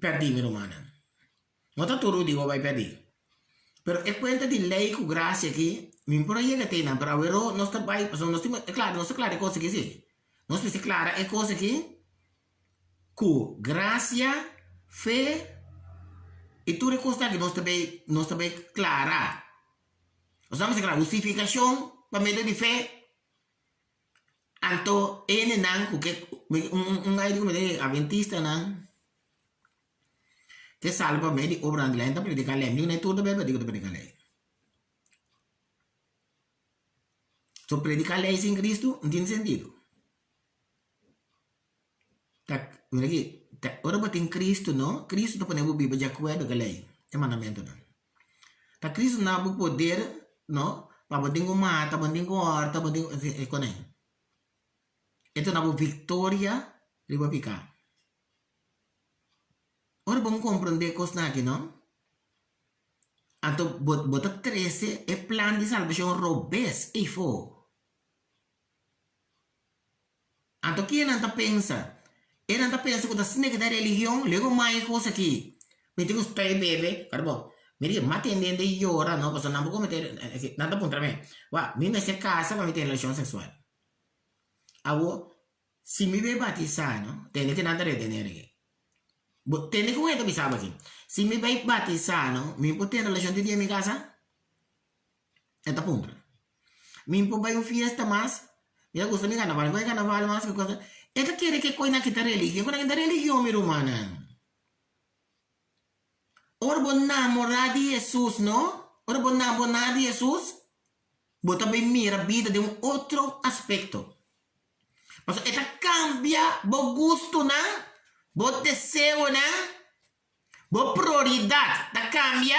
pèrdí, mi rumannan. No ta tur hudiu a bai pèrdí. Pero e kuenta di lei ku grasia akí, mi por a yega te einan, pero aweró nos ta bai, pasobra nos tin, e kla, nos ta klara e kos akí sí. Nos mester klara e kos akí ku grasia, fe i tur e kosnan akí nos ta bai, nos ta bai klara. Nos ta mester klara hustifikashon pa medio di fe. Anto e hendenan ku ke un ai di ku mi ta adventistanan ke salba pa medio di obranan di lei nan ta prediká lei mi di ku nan tur ta bebe di ku ta prediká lei. So prediká lei sin Kristu no tin sentido. Ta mira aki ta ora bo tin Kristu no Kristu ta pone bo biba di akuerdo ku e lei e mandamentunan. Ta Kristu na bo poder no pa bo tin ku mata bo tin ku hòrta bo tin ku e konai. E ta duna bo viktoria riba piká. Ora bo komprondé e kosnan aki no anto bo bo ta trese e plan di salbashon robes eifó. Anto kier nan ta pensa? E nan ta pensa ku ta asina ke ta religion, lego mai e kos aki. Mi tin ku stoi bebe, kòrda bo, mi di m'a tende hende yora no, pasobra nan por kometé, nan ta puntra mi, wak, mi mester kasa pa mi tene relashon seksual. Awo, si mi bai batisá no, tende ke nan ta retené aki. Bo tende ku un hende ta bisa bo aki, si mi bai batisá no, mi por tene relashon te dia mi kasa? E ta puntra. Mi por bai un fiesta mas? Mi ta gusta mi carnaval, mi por bai carnaval mas? Ki cosa? E ta kere ke koinan ki ta religion, koinan ki ta religion mi rumannan. Ora bo namora di Jesus no, ora bo namora di Jesus, bo ta bai mira bida den un otro aspecto. Pasobra e ta cambia bo gustonan, bo deseonan, Bo prioridat ta kambia,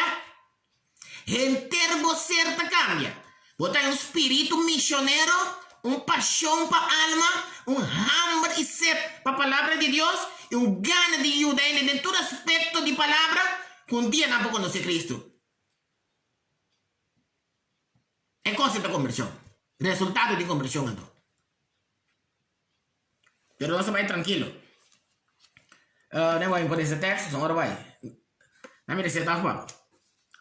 henter bo ser ta kambia. Bo ta un spiritu misionero, un pashon pa alma, un hamber i set pa Palabra di Dios i un gana di yuda hende den tur aspekto di Palabra ku un dia nan por konosé Kristu. E kos ta kombershon, resultado di kombershon anto. Pero nos a bai trankilo. Uh, bai pone ese tekst, son ora bai. Na mira ese tag pa.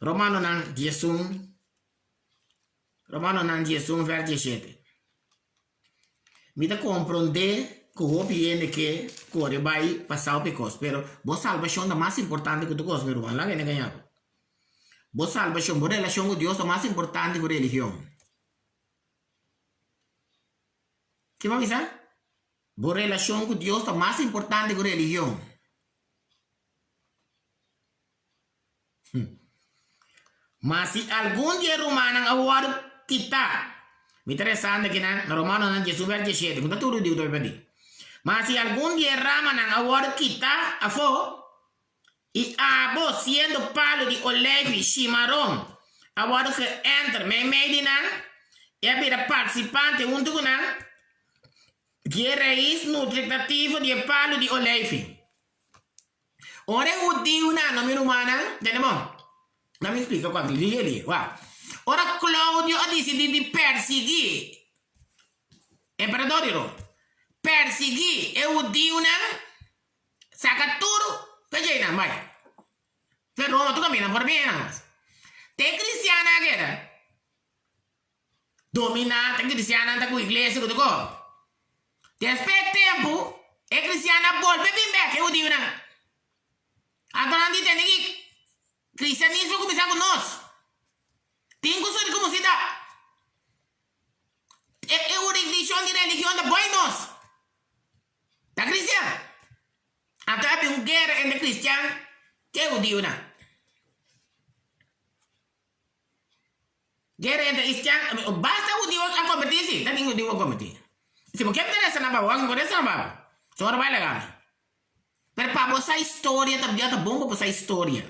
Romanonan 11, Romanonan 11 vers 17. Mi ta komprondé ku hopi hende ke kore bai pa sa hopi kos, pero bo salbashon ta mas importante ku tur kos, mi ruman. Laga hende gaña bo. Bo salbashon, bo relashon ku Dios ta mas importante ku religion. Ke bo a bisa? Bo relashon ku Dios ta mas importante ku religion. Ma si algun di e rumannan a wòrdu kitá, mi ta resando aki na Romanonan diesun vèrs diesshete, ku ta tur hudiu ta bai pèrdí. Ma si algun di e ramanan a wòrdu kitá afó, I abo, siendo palu di oleifi shimaron, a wòrdu geènter meimei di nan i a bira partisipante huntu ku nan di e rais nutritativo di e palu di oleifi. Ora e hudiunan, no mi rumannan, tende bon, laat mi splika ku aki, lihe lihe, wak. Ora Klaudio a disidí di persiguí. Emperador di Roma, persiguí e hudiunan, saka tur p'e bai. Fe Roma tur kaminda por bien nan mas. Te kristiannan a keda dominá, te kristiannan ta ku iglesia ku tur kos. Despues e tempu e kristiannan a bolbe bin bèk e hudiunan. Anto nan di tende ki kristianismo kuminsá ku nos. Tin ku sirkunsidá. E hurisdikshon di religion ta boi nos. Ta kristian. Anto a bin un guera entre kristian ku e hudiunan. Guera entre kristian, basta hudiu a kombertí si, ta tin hudiu a kombertí. Si bo ke interesa na babo, wak interesa na babo. So ora bai laga mi. Pero pa bo sa historia ta ta bon pa bo sa historia.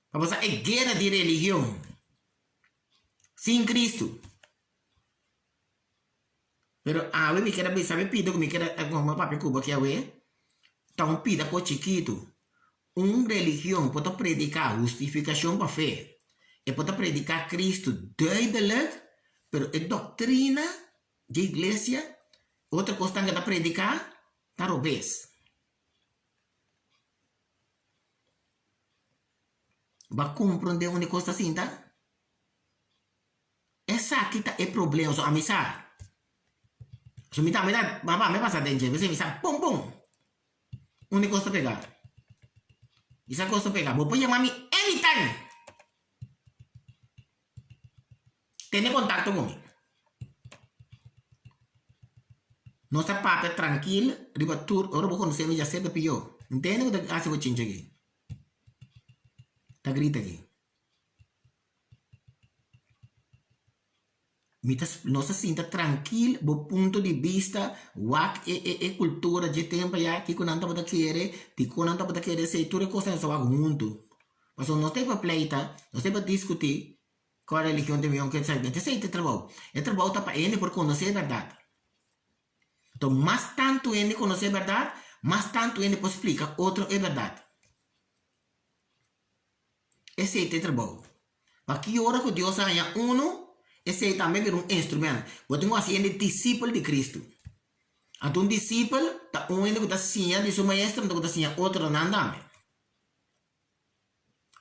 Pa bo sa e guera di religion sin Cristo. Pero awe mi keda bisa mi pida ku mi keda mi papia ku bo aki awe ta un pida ko chikitu. Un religion por ta prediká hustifikashon pa fe, e por ta prediká Cristo duidelijk, pero e doktrina dje iglesia, otro kosnan ke ta prediká ta robes. Bo a komprondé unda e kos ta sinta? Esaki ta e problema, so ami sa. So mi tambe ta, mama mi a pasa den dje, p'esei mi sa pon pon unda e kos ta pega. Mi sa kos ta pega. Bo por yama mi anytime. Tene kontakto ku mi. Nos ta papia trankil riba tur, ora bo konosé mi ya serka pió. Ntende ku ta hasi bo chinchi aki? Ta grita aki. Mi ta nos ta sinta trankil bo punto di bista wak e e e kultura dje tempu aya kiko nan tabata kere dikon nan tabata kere esei tur e kosnan nos ta wak huntu pasobra nos ta e pa pleita nos ta e pa diskutí kua religion ta mihó ke esei esei ta e trabou e trabou ta pa hende por konosé e bèrdat enton mas tantu hende konosé e bèrdat mas tantu hende por splika otro e bèrdat. Esei ta e trabou. Pa ki ora ku Dios a haña unu, esei tambe bira un instrument. Bo tin ku hasi hende disipel di Kristu. Anto un disipel ta un hende ku ta siña di su maestro anto ku ta siña otronan tambe.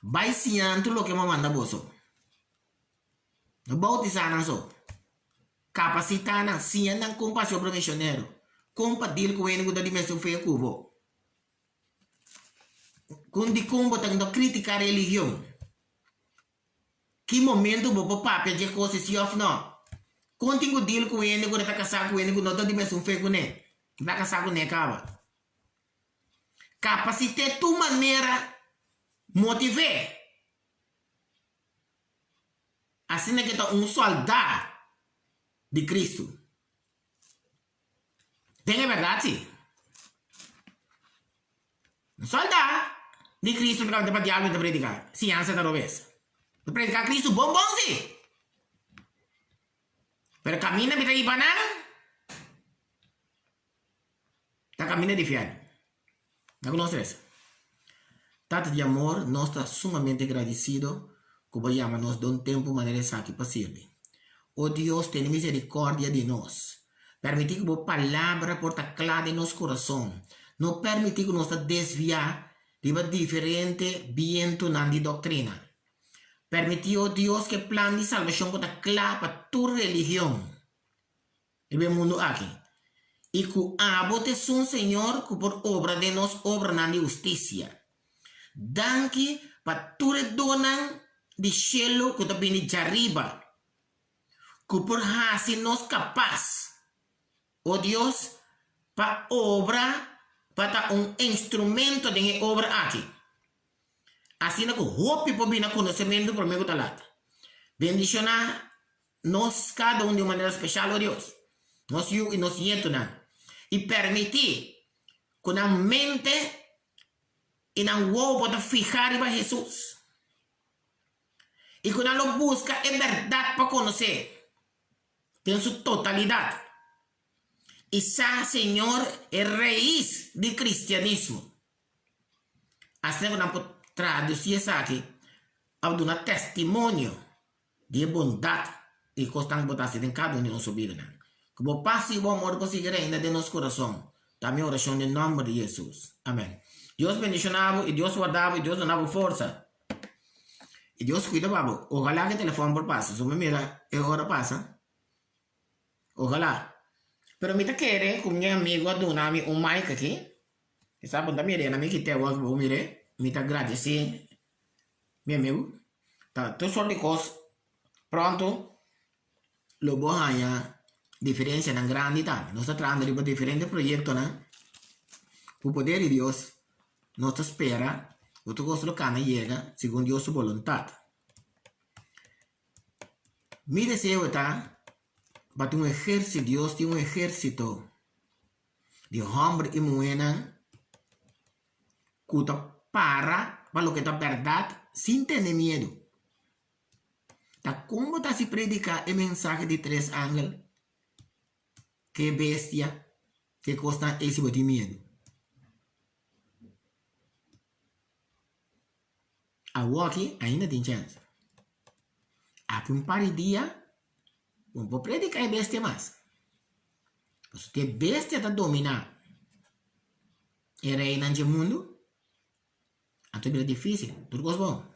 Bai siña nan tur loke mi a manda boso. No boutisá nan so. Kapasitá nan, siña nan kon pa hasi obra misionero, kon pa dil ku hende ku ta di mesun fe ku bo. Kon dikon bo ta no kritika religion? Ki momento bo por papia dje kos si òf no? Kon tin ku deal ku hende ku ta kasá ku hende ku no ta di mesun fe kuné? No ta kasá kuné kaba. Kapasit'é tur manera, motiv'é. Asina ke ta un sòldá di Kristu. Den e bèrdat si. Un sòldá di Kristu no ta pa diablo ta prediká. Siñansa ta robes. Ta prediká Kristu bon bon si. Pero kaminda mi ta hiba nan ta kaminda di fièrnu. Na ku nos resa. Tata di amor, nos ta sumamente gradisido ku bo yama nos den tempu manera esaki pa sirbi. O Dios, tene misericordia di nos. Permití ku bo Palabra por ta kla den nos kurason. No permití ku nos ta desviá riba diferente bientunan di doktrina. Permití, o Dios, ku e plan di salbashon por ta kla pa tur religion. Riba e mundu aki, i ku abo ta esun Señor ku por obra den nos obranan di hustisia. Danki pa tur e donnan di shelu ku ta bini djariba, ku por hasi nos kapas, o Dios, pa obra, pa ta un instrumento den e obra aki. Asina ku hopi por bini na konosementu promé ku ta lat. Bendishoná nos kada un di un manera speshal, o Dios, nos yu i nos ñetunan, i permití ku nan mente i nan wowo por ta fihá riba Hesus, i ku nan lo buska e bèrdat pa konosé den su totalidat i sa, Señor, e rais di kristianismo. Asina ku nan por tradusí esaki òf duna testimonio di e bondat di e kosnan ku bo ta hasi den kada un di nos bidanan. Ku bo pas i bo amor por sigui reina den nos kurason. Ta mi orashon den nòmber di Hesus. Amèn. Dios bendishoná bo i Dios warda bo i Dios duna bo forsa. I Dios kuida pa bo. Ojalá ku e telefòn por pasa. So mi mira e ora pasa. Ojalá. Pero mi ta kere ku mi amigu a duna mi un mic aki. Kisas bo no ta mir'é, na mi kit'é awor ku bo mir'é. Mi ta gradisí mi amigu. Ta tur sort di kos pronto lo bo haña diferensianan grandi tambe. Nos ta trahando riba diferente proyektonan ku poder di Dios nos ta spera ku tur kos lo kana yega segun Dios su boluntat. Mi deseo ta pa tin un ehérsito, Dios tin un ehérsito di hòmber i muhénan ku ta para pa loke ta bèrdat sin tene miedu. Ta kon bo ta hasi prediká e mensahe di tres angel, ke bestia, ke kosnan ei si bo tin miedu? Awoki ainda tin chèns. Aki un par di dia bo no por prediká e bestia mas. Pasobra e bestia ta dominá e reinan dje mundu, anto bira difísil. Tur kos bon.